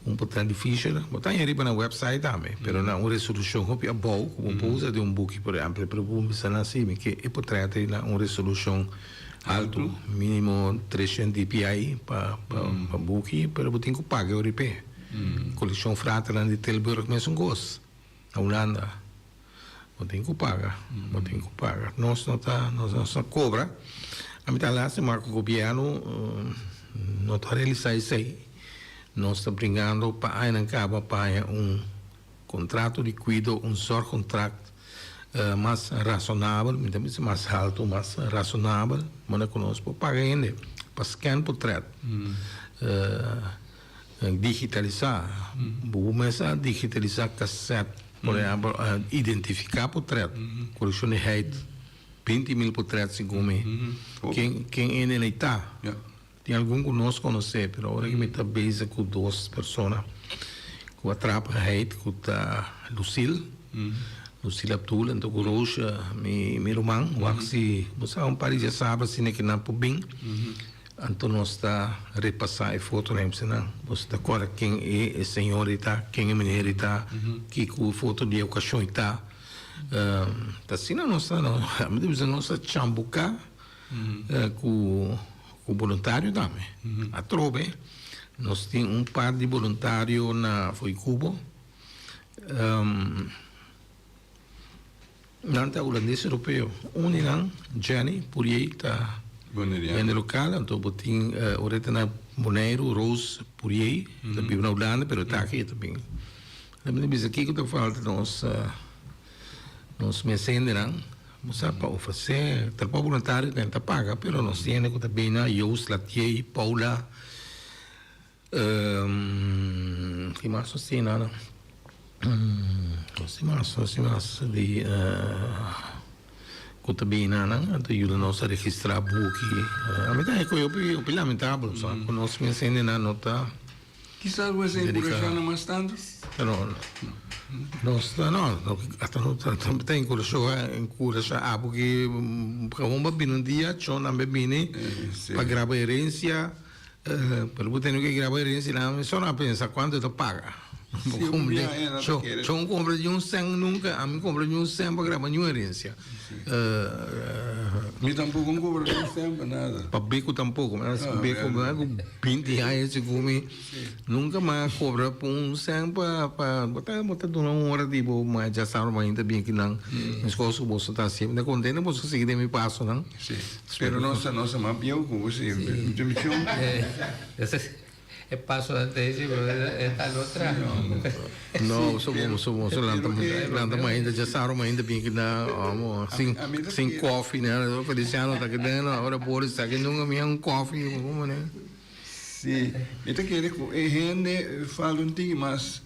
un potret di Fischer, bo ta haña riba nan website tambe, pero na un resolushon hopi abou ku bo por usa den un buki por ehèmpel. Pero bo bisa nan si mi ke e potret ei na un resolushon altu, mínimo 300 dpi pa pa buki, pero bo tin ku paga e ora p'e. Kolekshon Fraternan di Tilburg mesun kos, na Hulanda. Bo tin ku paga, bo tin ku paga. Nos no ta, nos no ta kobra. A mi ta lástima ku gobièrnu no ta realisá esei. Nos ta bringando pa añanan kaba pa haña un kontrato di kuido, un zorgcontract mas rasonabel, mi ta bisa mas haltu, mas rasonabel, manera ku nos por paga hende pa scan potret, digitalisá. Bo mes a digitalisá kasèt, por ehèmpel, identifiká potret, kolekshon di heit, 20.000 potret segun mi, ken ken hende ei ta. Tin algun ku nos konosé, pero ora ku mi ta bezig ku dos persona ku a trapa heit ku ta Lucille, Lucille Abdul anto ku Roosje, mi mi ruman, wak si bo sa un par di djasabra asina ku nan por bin, anto nos ta repasá e fotonan i bisa nan, boso ta kòrda ken e señor ei ta, ken e meneer ei ta, kiko e foto di e okashon ei ta. Ta asina nos ta, mi ta bisa nos ta chambuká. Ku ku boluntario tambe. Atrobe nos tin un par di boluntario na Fo'i Kubo. Nan ta hulandes europeo. Un di nan, Jenny Pourier, ta hende lokal. Anto bo tin ora e ta na Boneiru, Rose Pourier, ta biba na Hulanda pero e ta aki e ta bin. Mi ta bisa kiko ta falta nos nos mes hendenan. Bo sa pa ofresé trabou boluntario nan ta paga pero nos tin hende ku ta bini Joost Latier, Paula ki mas nos tin nan nos tin mas nos tin mas di ku ta bini nan anto yuda nos a registrá buki ami ta haña ku e hopi hopi lamentabel sa ku nos mes hendenan no ta. Kisas bo esei enkurashá nan mas tantu? Pero nos ta no, hasta no ta ta enkurashá enkurashá abo ki gewoon ba bini un dia chon nan be bini pa graba herensia pero bo tene ke graba herensia nan so nan a pensa kuantu e ta paga. Chon kumpra ni un sèn nunka ami kumpra ni un sèn pa graba ni un herensia. Mi tampoko no cobra ni un cent pa nada. Pa Beco tampoco. Mi a Beco mi a cu 20 aña segun mi nunca mi a cobra pa un cent pa pa bo ta bo ta duna un ora di bo ma dja sa bo ainda bien kinan mescos cu boso ta haci. Mi ta contento boso sigui den mi pasonan. Si, pero nos ta nos ta mas bieu cu bo si. Mi E pasonan ta ese pero e ta lo tra. No, so bo so bo so lanta lanta mainta djasabra mainta bin keda amo sin sin koffie nada Feliciano ta keda no ora Boris ta keda nunca mi un koffie como ne. Si, mi ta kere ku e hende falta un tiki mas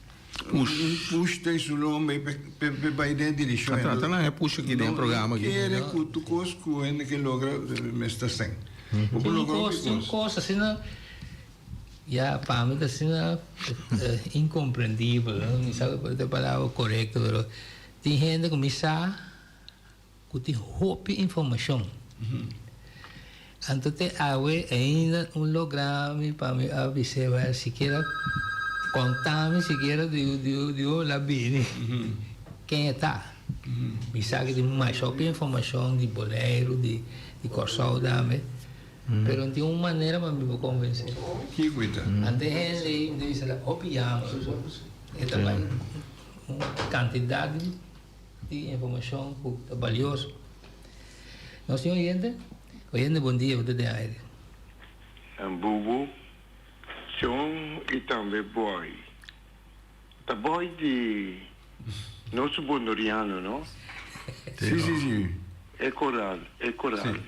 push un push den su lomba i pe bai den direkshon. Ta trata nan e push aki den e programa aki. No kere ku tur kos ku hende ke logra mester sen. Bo por logra hopi kos. Tin kos asina. Ya, pa mi ta asina incomprendibel, no? Mi sa ku ta e palabra korekto, pero tin hende ku mi sa ku tin hopi informashon. Anto te awe ainda un logra mi pa mi a bis'é wèl sikiera konta mi sikiera di di un la bini ken e ta. Mi sa ku tin masha hopi informashon di Boneiru, di Kòrsou tambe. Pero no tin un manera pa mi por convence. Kiko e ta? Ante hende ei mi ta bisa ta hopi yama e ta bai un cantidad di informacion cu ta balioso. Nos tin oyente? Oyente bon dia, bo ta den aire. Bubu, Chon y tambe Boy. Ta boy di nos Bonoriano, no? Sí, sí, sí. E koral, e koral. Sí.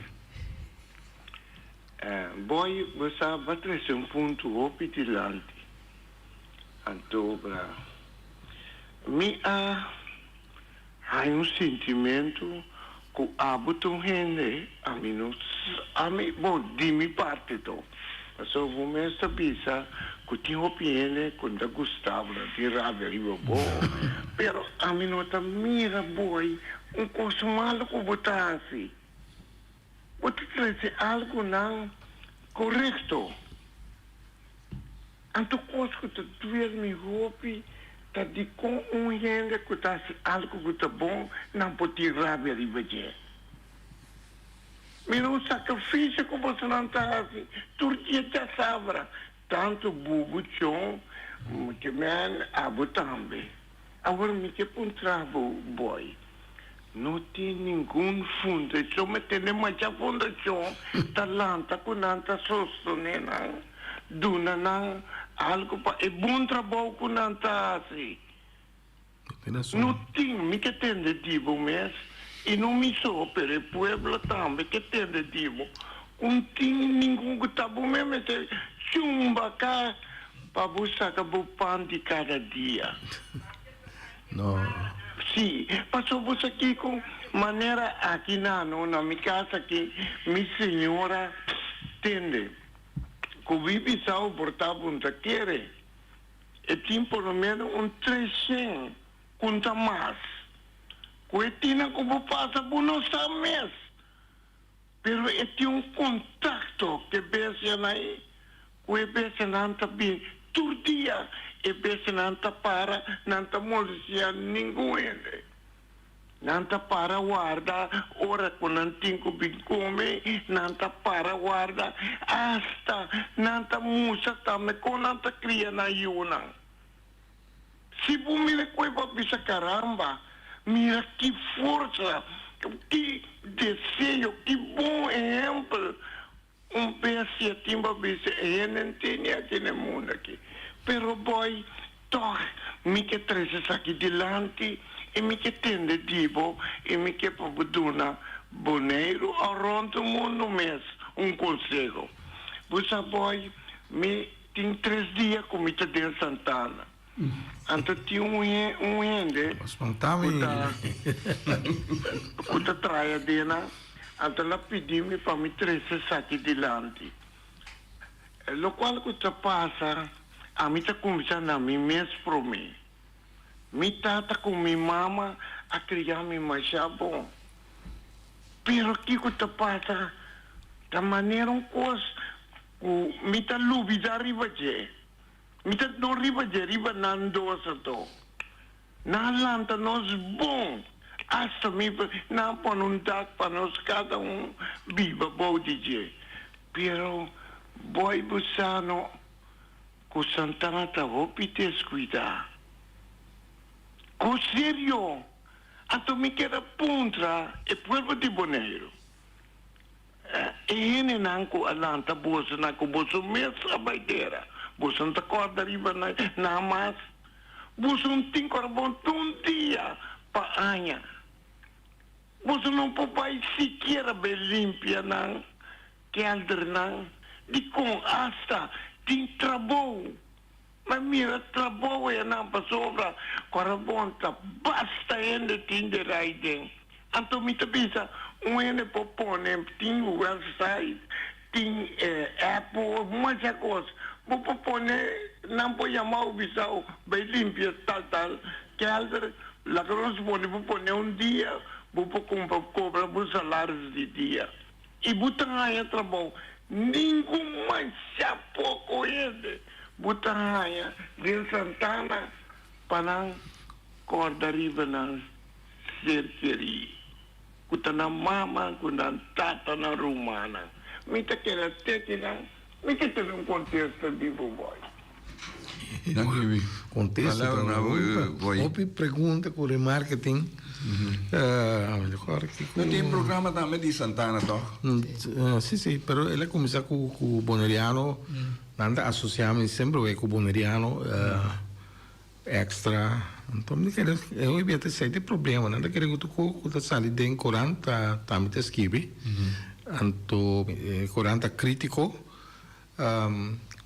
Boy, bo sa, bo a trese un punto hopi dilanti. Anto, bra, mi a haña un sintimentu ku abo ta un hende, ami no ami, bon, di mi parti to, pasobra bo mes ta bisa ku tin hopi hende ku no ta gusta bo, nan tin rabia riba bo, pero ami no ta mira bo ei un kos malu ku bo ta hasi. Bo ta trese algunan korekto. Anto kos ku ta duel mi hopi ta dikon un hende ku ta hasi algu ku ta bon nan por tin rabia riba dje. Mira un sakrifisio ku bosonan ta hasi tur dia djasabra, tantu bubu chon, mucha men, abo tambe. Awor mi ke puntra bo, boy, no tin ningun fundashon, mi tene masha fundashon ta lanta ku nan ta sostené nan, duna nan. algu pa e bon trabou ku nan ta hasi. No tin, mi ke tende di bo mes, i no mi so, pero e pueblo tambe ke tende di bo, ku no tin ningun ku ta bo mes mester chumba ka pa bo saka bo pan di kada dia. No. Sí, pasobra bo sa kiko, manera aki na no, na mi kas aki, mi señora tende ku mi bisa bo por ta bo no ta kere. E tin por lo menos un treshen kunta mas. Ku e tina ku bo pasa bo no sa mes. Pero e tin un kontakto ku e bestianan ei, ku e bestianan ta bin tur dia, e bestianan ta para, nan ta molestia ningun hende. Nan ta para warda ora ku nan tin ku bin kome, nan ta para warda asta nan ta mustra tambe kon nan ta kria nan yunan. Si bo mira ku e bo a bisa, Karamba, mira ki forsa, ki deseo, ki bon ehèmpel Un bestia tin bo bisa e hende ntende aki na e mundu aki. Pero boy, tog mi ke trese esaki dilanti i mi ke tende di bo i mi ke pa bo duna Boneiru o rond e mundu mes un konseho. Bo sa boy, mi tin tres dia ku mi ta den Santana. Anto tin un un hende ku ta ku ta traha adena, anto el a pidi mi pa mi trese esaki dilanti. Lokual ku ta pasa, ami ta kuminsá na mi mes promé. Mi tata ku mi mama a kria mi masha bon. Pero kiko ta pasa, ta manera un kos ku mi ta lubidá riba dje. Mi ta no riba dje, riba nan dos anto. Nan a lanta nos bon, asta mi nan a pone un dak pa nos kada un biba bou di dje. Pero boy bo sa no ku Santana ta hopi deskuidá. Ku serio! Anto mi keda puntra e pueblo di Boneiru. E hendenan ku a lanta bosonan ku boso mes a bai tera, boso no ta kòrda riba nan mas. Boso no tin kòrbon tur dia pa aña. Boso no por bai sikiera bai limpia nan kèldernan. Dikon asta tin trabou? Ma mira trabou enan pasobra kòrbon ta basta hende tin de rai den. Anto mi ta bisa un hende por pone tin website, tin app, masha kos. Bo por pone nan por yama bo bisa bo bai limpia tal tal kelder, laga nos pone bo pone un dia bo por kumpra kobra bo salaris di dia. I bo ta haña trabou. Ningun masha poko hende bo ta haña den Santana pa nan kòrda riba nan ser kerí, ku ta nan mama, ku nan tata, nan rumannan. Mi ta keda teki nan, mi ke tene un kontesta di bo boy. Kontesta ta un hopi pregunta ku remarketing. No tin programa tambe di Santana tòg? Si, si, pero el a kuminsá ku Boneriano. Nan ta asosiá mi semper wei ku Boneriano. Extra. Anto mi kere e hoy bia ta esei ta e problema. Nan ta kere ku tur kos ku ta sali den korant ta tambe ta skibi. Anto e korant ta kritiko,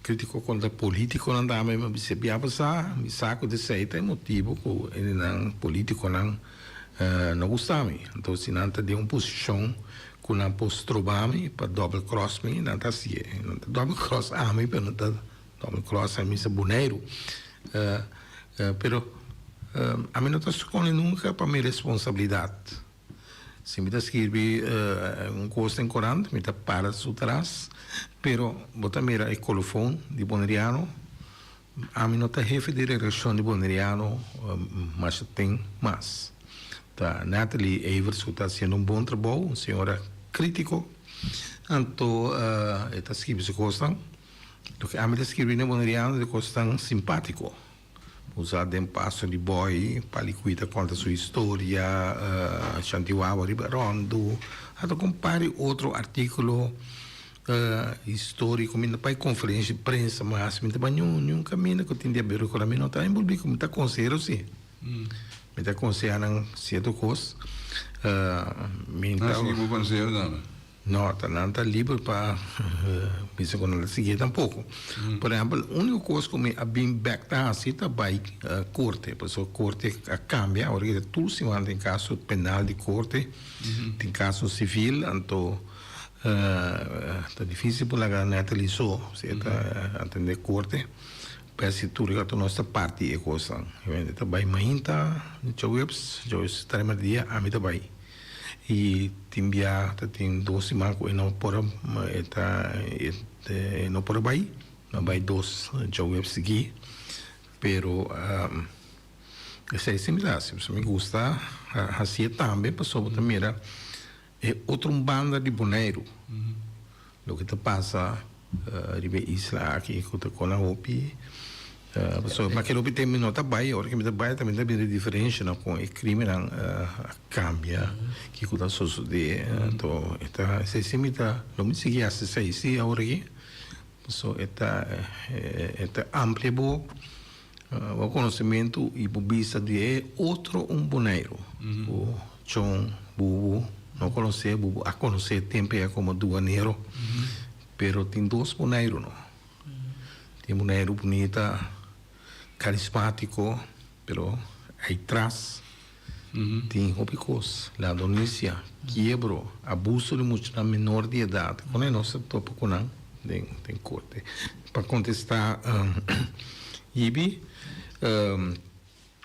kritiko kontra politikonan tambe. Mi a bisa bia pasá mi sa ku ta esei ta e motibu ku nan politikonan no gusta mi. Anto si nan ta den un posishon ku nan por stroba mi pa double cross mi nan ta hasié. Nan ta double cross ami pero nan ta Double cross a misa Boneiru. Pero ami no ta skonde nunka pa mi responsabilidat. Si mi ta skirbi un kos den korant, mi ta para su tras, pero bo ta mira e kolofon di Boneriano, ami no ta hefe di redakshon di Boneriano masha ten mas. Ta Natalie Evers ku ta hasiendo un bon trabou, un señora kritiko, anto e ta skirbi su kosnan. Loke ami ta skirbi na Boneriano ta kosnan simpátiko. Usa den paso di bòi, Palicuí ta konta su historia, Shantiwawa riba ròndu, ata kon par di otro artíkulo. Historico, mi no bai conferencia di prensa mas, mi ta bai niun niun caminda cu tin di haber cu mi no ta envolvi cu mi ta consehero si, mi ta conseha nan cierto cos, mi ta. Nan sigui bo conseho tambe? No, ta nan ta liber pa bisa cu nan ta sigui tampoco. Por ehempel, unico cos cu mi a bin bek ta haci ta bai corte, pasobra corte a cambia, awor ki ta tur siman tin caso penal di corte, tin caso civil, anto. Ta difícil por laga Natalie so, si e ta atendé korte. P'esei tur rato nos ta parti e kosnan. E ta bai mainta djaweps, djaweps tres merdia ami ta bai. I tin bia ta tin dos siman ku e no por a e ta e no por a bai, a bai dos djaweps sigui. Pero esei si mi ta hasi, pasobra mi gusta hasié tambe pasobra bo ta mira. E otro un banda di Boneiru. Loke ta pasa riba e isla aki ku ta kona hopi pasobra pa kere hopi tempu mi no ta bai ora ku mi ta bai tambe ta bira diferenshanan kon e krimennan a kambia kiko ta sosode anto e ta esei si mi ta lo mi sigui hasi esei si awor aki pasobra e ta e ta amplia bo Bo konosementu i bo bista di e otro un Boneiru ku Chon Bubu no konosé, Bubu a konosé tempu ei komo duanero, pero tin dos Boneiru no. Tin Boneiru bunita, karismátiko, pero ei tras tin hopi kos, ladronisia, kiebro, abuso di muchanan menor di edat. Kon ei nos ta topa ku nan den korte? Pa kontestá Ibi,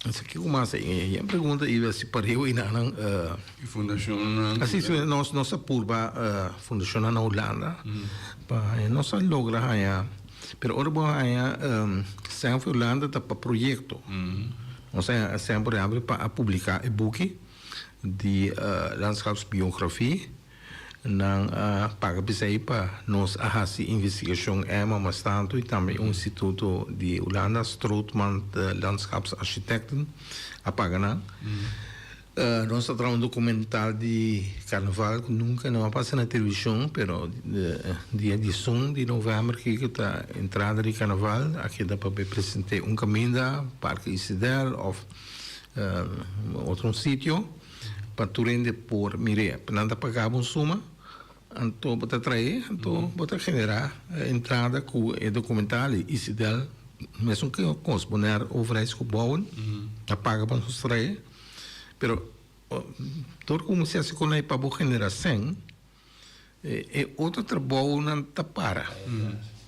esaki ku mas ei e pregunta Ibi a si pareu i nan. E fundashonnan. Asi nos nos a purba fundashonnan na Hulanda pa nos a logra haña pero ora bo haña sèn for Hulanda ta pa proyekto. Nos a haña sèn por ehèmpel pa a publiká e buki di landschapsbiografie. Nan a paga p'esei pa nos a hasi investigashon Emma mas tantu i tambe un instituto di Hulanda, Strootman Landschapsarchitecten, a paga nan. Nos a traha un dokumental di karnaval ku nunka no a pasa na televishon, pero dia diesun di novèmber aki ku ta entrada di karnaval a keda pa bai present'é un kaminda, Parke Isidel òf otro un sitio. Pa tur hende por mir'é. Nan ta paga bo un suma, anto bo ta tra'é, anto bo ta generá entrada ku e dokumental i Isidel mesun kos, Bonaire Overheidsgebouwen a paga pa nos tra'é. Pero tur ku mester hasi kon ei pa bo generá sèn, e otro trabounan ta para,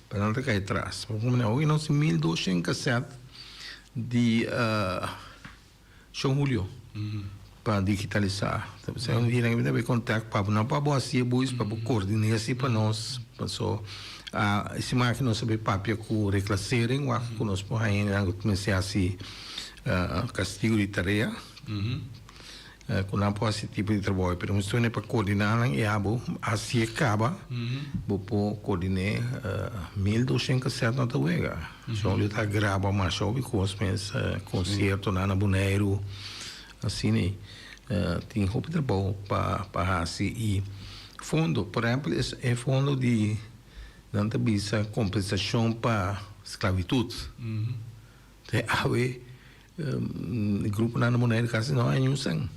pa nan ta kai atras. Oki nos tin 1200 kasèt di. Shon Julio, pa digitalisá. Ta bisa un dia nan a bin kontak pa bo, no pa bo hasi e buis, pa bo koordiné si pa nos. Paso e siman aki nos a bin papia ku Reclassering, wak ku nos por haña nan ku mester hasi kastigu di tarea, ku nan por hasi tipo di trabou. Pero mi stone pa koordiná nan i abo hasié kaba, bo por koordiné 1200 kasèt no ta wega. Shon yo ta graba masha hopi kos mes, konsiertonan na Boneiru, asina ei. Tin hopi trabou pa pa hasi i fondo, por ehèmpel e fondo di nan ta bisa kompensashon pa sklabitut. Te awe gruponan na Boneiru kasi no haña un sèn.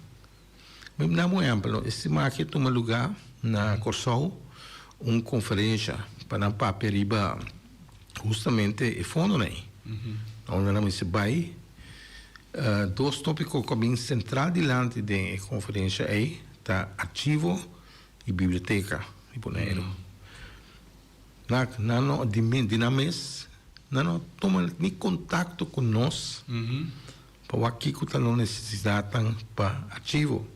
Mi duna un ehèmpel, e siman aki a tuma lugá na Kòrsou un konferensha pa nan papia riba hustamente e fondonan ei. Unda nan mester bai dos tópiko ku a bin sentral dilanti den e konferensha ei ta archivo i biblioteka di Boneiru. Nan no di nan mes nan no tuma ni kontakto ku nos. Pa wak kiko ta lo nesesidatnan pa archivo.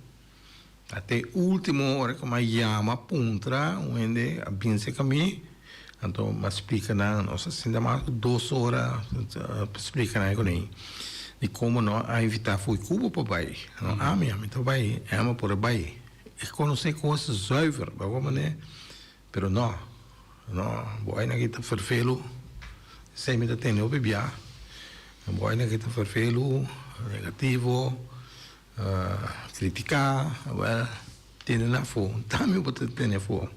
Ta te ultimo ora ku mi a yama puntra un hende a bin serka mi, anto mi a splika nan, nos a sinta mas ku dos ora pa splika nan kuné di komo no a invitá fo'i Cuba pa bai. No ami, ami ta bai, Emma por a bai. E konosé kos zuiver, bo manera. Pero no, no, bo aina ki ta ferfelu, esei mi ta tende hopi bia, bo aina ki ta ferfelu, negativo, critica, well, tende na afo, tambe bo ta tende afo.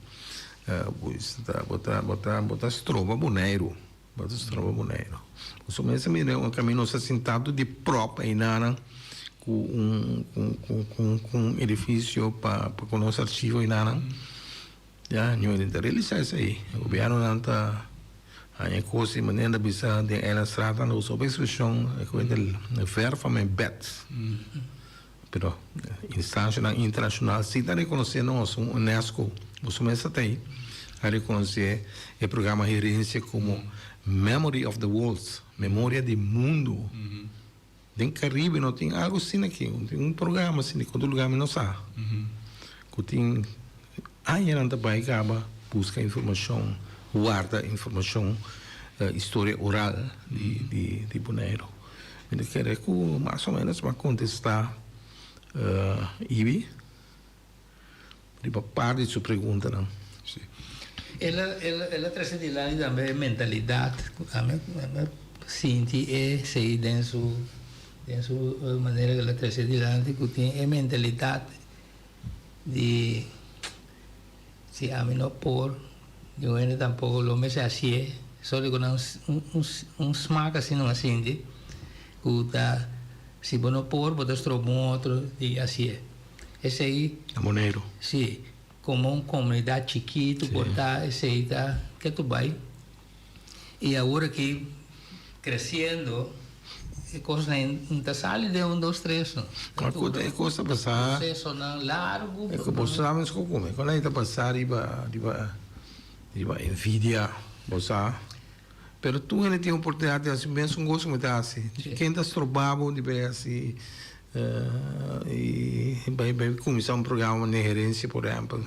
Pues ta bo ta bo ta bo ta stroba Boneiru. Bo ta stroba Boneiru. Pasobra mester mira un kaminda nos ta sinta tur di pròp einanan ku un ku ku ku un edifisio pa pa ku nos archivo einanan. Ya ño ta realisá esei. Gobièrnunan ta haña kos di manera ta bisa den Eilandstraat nan ta usa hopi ekspreshon e ku ta ver van mijn bed. Pero instancianan internacional si ta reconoce nos, un UNESCO, boso mes ta tey, a reconoce e programa Herencia como Memory of the World, Memoria di Mundo. Den Caribe no tin algo asina aki, no tin un programa asina, otro lugar mi no sa, cu tin añanan ta bay caba busca informacion, warda informacion, historia oral di Bonaire. Mi ta kere ku mas o menos mi a kontestá Ibi riba par di su preguntanan. Sí. El a, el a, el a trese dilanti tambe e mentalidat ku ami a sinti esei den su, den su manera ku el a trese dilanti ku tin e mentalidat di si ami no por, niun hende tampoko lo mester hasié, solo ku nan un un smak asina nan a sinti ku ta si bo no por bo ta stroba un otro di hasié. Esei. Na Boneiru. Si, komo un komunidat chikitu por ta esei ta ketu bai. I awor aki kresiendo e kosnan no ta sali den un dos tres no. Ma ku e kos ta pasa. Prosesonan largu. E ku bo sa mes ku kume. Kon ta pasa riba riba riba envidia bo sa. Pero tur hende tin oportunidat di hasi mesun kos ku mi ta hasi. Ken ta stroba bo di bai hasi i bai bai kuminsá un programa di herensia por ehèmpel.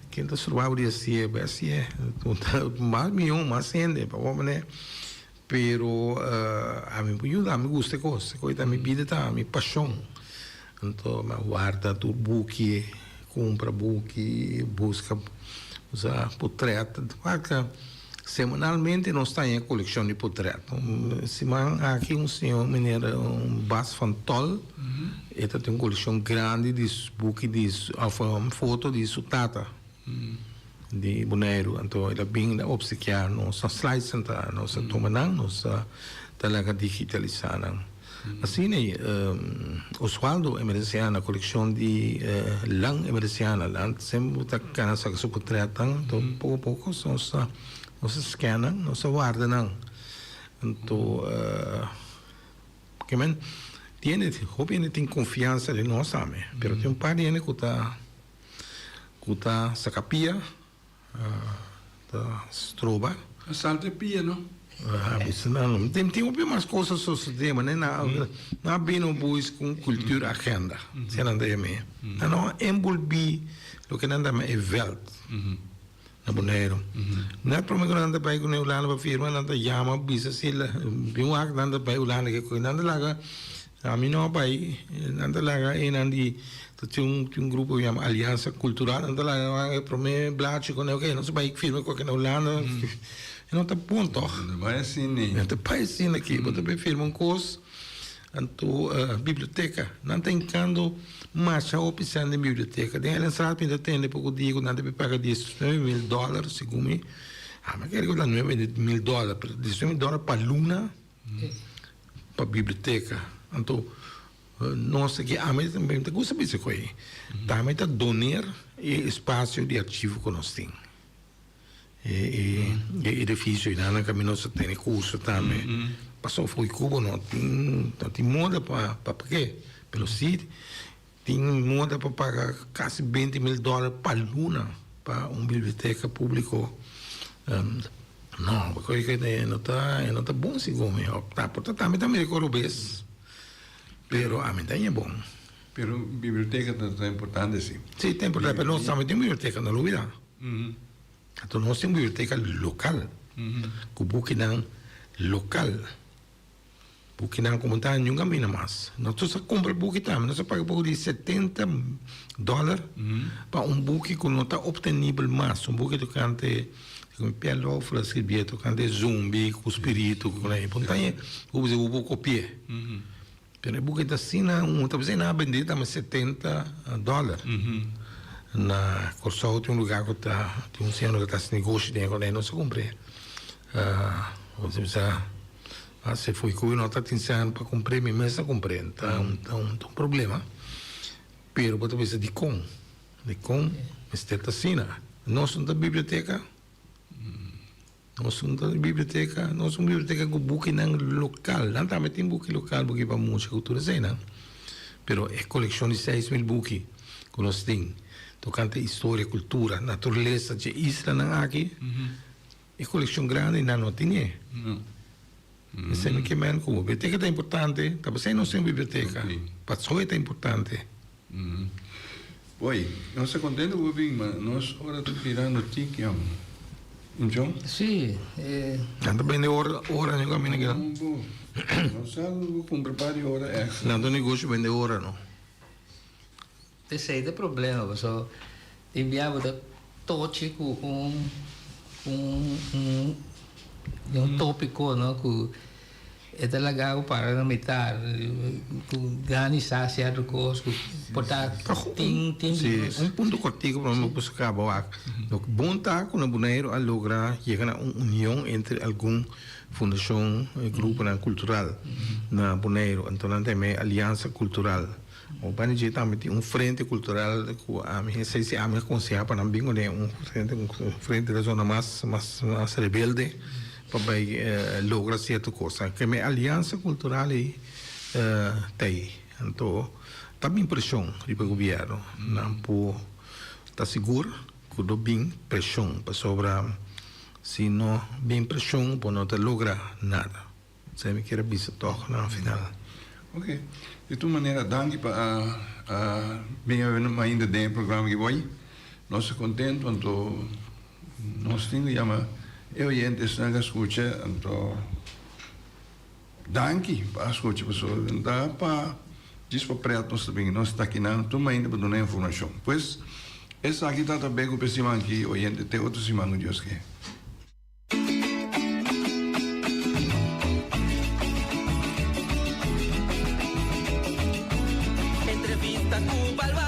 Ken ta stroba bo di hasié? Bai hasié. Mas mihó, mas hende pa bo manera. Pero ami por yuda, ami gusta e kos. E kos ta mi bida, ta mi pashon. Anto mi a warda tur buki, kumpra buki, buska usa potrèt. Wak, semanalmente nos ta haña kolekshon di potrèt. Siman aki un señor meneer Bas van Tol, e ta tin un kolekshon grandi di buki di òf foto di su tata di Boneiru. Anto el a bin el a opsekiá nos, slides nan ta, nos a tuma nan, nos ta laga digitalisá nan. Asina ei, Oswaldo Emerenciana, kolekshon di Lan Emerenciana, Lan semper ta kana saka su potretnan, anto poko poko nos ta nos ta scan nan, nos ta warda nan. Anto ke men tin hende, hopi hende tin konfiansa den nos tambe, pero tin un par di hende ku ta ku ta saka pia. Ta stroba. A salta e pia no. Tin tin hopi mas cos a sosode ma na na bini boys cu un cultuur agenda si nan ta yam'e. Nan no a enbolbi loke nan ta yama e veld na Boneiru. Net prome cu nan ta bay cu Hulanda pa firma nan ta yama bisa si bin wak nan ta bay Hulanda ke nan ta laga Ami no a bai, nan ta laga einan di ta tin un tin un grupo ku yama Aliansa Kultural, nan ta laga e promé blachi ku nan oke nos a bai firma ku na Hulanda, e no ta bon tòg. No ta bai asina ei. No ta bai asina aki, bo ta bai firma un kos, anto biblioteka, nan ta hinkando masha hopi sèn den biblioteka, den Eilandstraat mi ta tende poko dia ku nan ta bai paga diesnuebe mil dòler segun mi, ami a kere ku ta nuebe mil dòler, pero diesnuebe mil dòler pa luna. Pa biblioteka. Anto nos aki ami mi ta gusta bisa ku ei. Tambe ta doner e espasio di archivo ku nos tin. E e edifisio einan nan kaminda nos ta tene kurso tambe. Pasobra for Cuba no tin no tin moda pa pa pag'é. Pero si tin moda pa paga kasi beinti mil dòler pa luna pa un biblioteka públiko. No, pasobra e no ta, e no ta bon segun mi. Ta por ta tambe ta mira ku robes, pero ami ta haña bon. Pero biblioteka ta importante si. Si, ta importante, pero nos tambe tin un biblioteka, no lubida. Anto nos tin un biblioteka lokal, ku bukinan lokal. Bukinan ku bo ta niun kaminda mas. Nos tur sa kumpra buki tambe. Nos a paga poko di setenta dòler pa un buki ku no ta optenibel mas. Un buki tokante Pierre Loffler a skirbié tokante zumbi ku spiritu ku nan. Bo ta haña bo bisa bo por kopi'é. Pero e buki ta asina un ta bisa nan a bendé tambe setenta dòler. Na Kòrsou tin un lugá ku ta tin un señor ku ta hasi negoshi den e kònei nos a kumpr'é. Bo ta bisa si foi ku no ta tin sèn pa kumpr'é mi mes a kumpr'é. Ta un ta un problema. Pero bo ta bisa dikon? Dikon mester ta asina? Nos no ta biblioteka. Nos no ta biblioteka. Nos un biblioteka ku bukinan lokal. Nan tambe tin buki lokal, buki pa mucha ku tur eseinan. Pero e kolekshon di 6000 buki ku nos tin tokante historia, kultura, naturalesa dje islanan aki, e kolekshon grandi nan no tin e. Esei mi ke men ku biblioteka ta importante, ta pasei nos tin un biblioteka. Pasobra e ta importante. Oi, nos ta contento cu bo bin, ma nos ora ta birando tiki am. John? Sí, e. Nan ta bende ora, ora no camina keda. No bo, no sa cu bo cumpra par di ora extra. Nan ta un negocio bende ora no. Esey ta e problema, pasobra tin bia bo ta tochi cu un, un, un, un topico no cu. E ta laga bo para na mitar ku gana sa sierto kos ku por ta tin tin Sí, un punto kortiku pa mi puso kaba wak. Loke bon ta ku na Boneiru a logra yega na un union entre algun fundashon i gruponan kultural na Boneiru. Anto nan ta yama e Aliansa Kultural. Bo banda dje tambe tin un frente kultural ku ami esei si ami a konsehá pa nan bin kuné un frente un frente ta zona mas mas mas rebelde pa bai logra sierto kos. Ke mi aliansa kultural ei ta ei. Anto ta bin preshon riba gobièrnu. Nan por ta sigur ku lo bin preshon pasobra si no bin preshon bo no ta logra nada. Esei mi kier a bisa tòg na final. Ok. Di tur manera danki pa a a bin a wena ainda den e programa aki hoy. Nos ta contento anto nos tin di yama e oyentesnan a scucha anto danki pa a scucha pasobra no ta pa djis pa pret nos ta bin nos ta akinan tur mainta pa duna informacion. Pues esaki ta ta beko pa e siman aki oyente te otro siman cu Dios ke. Entrevista cu balboa.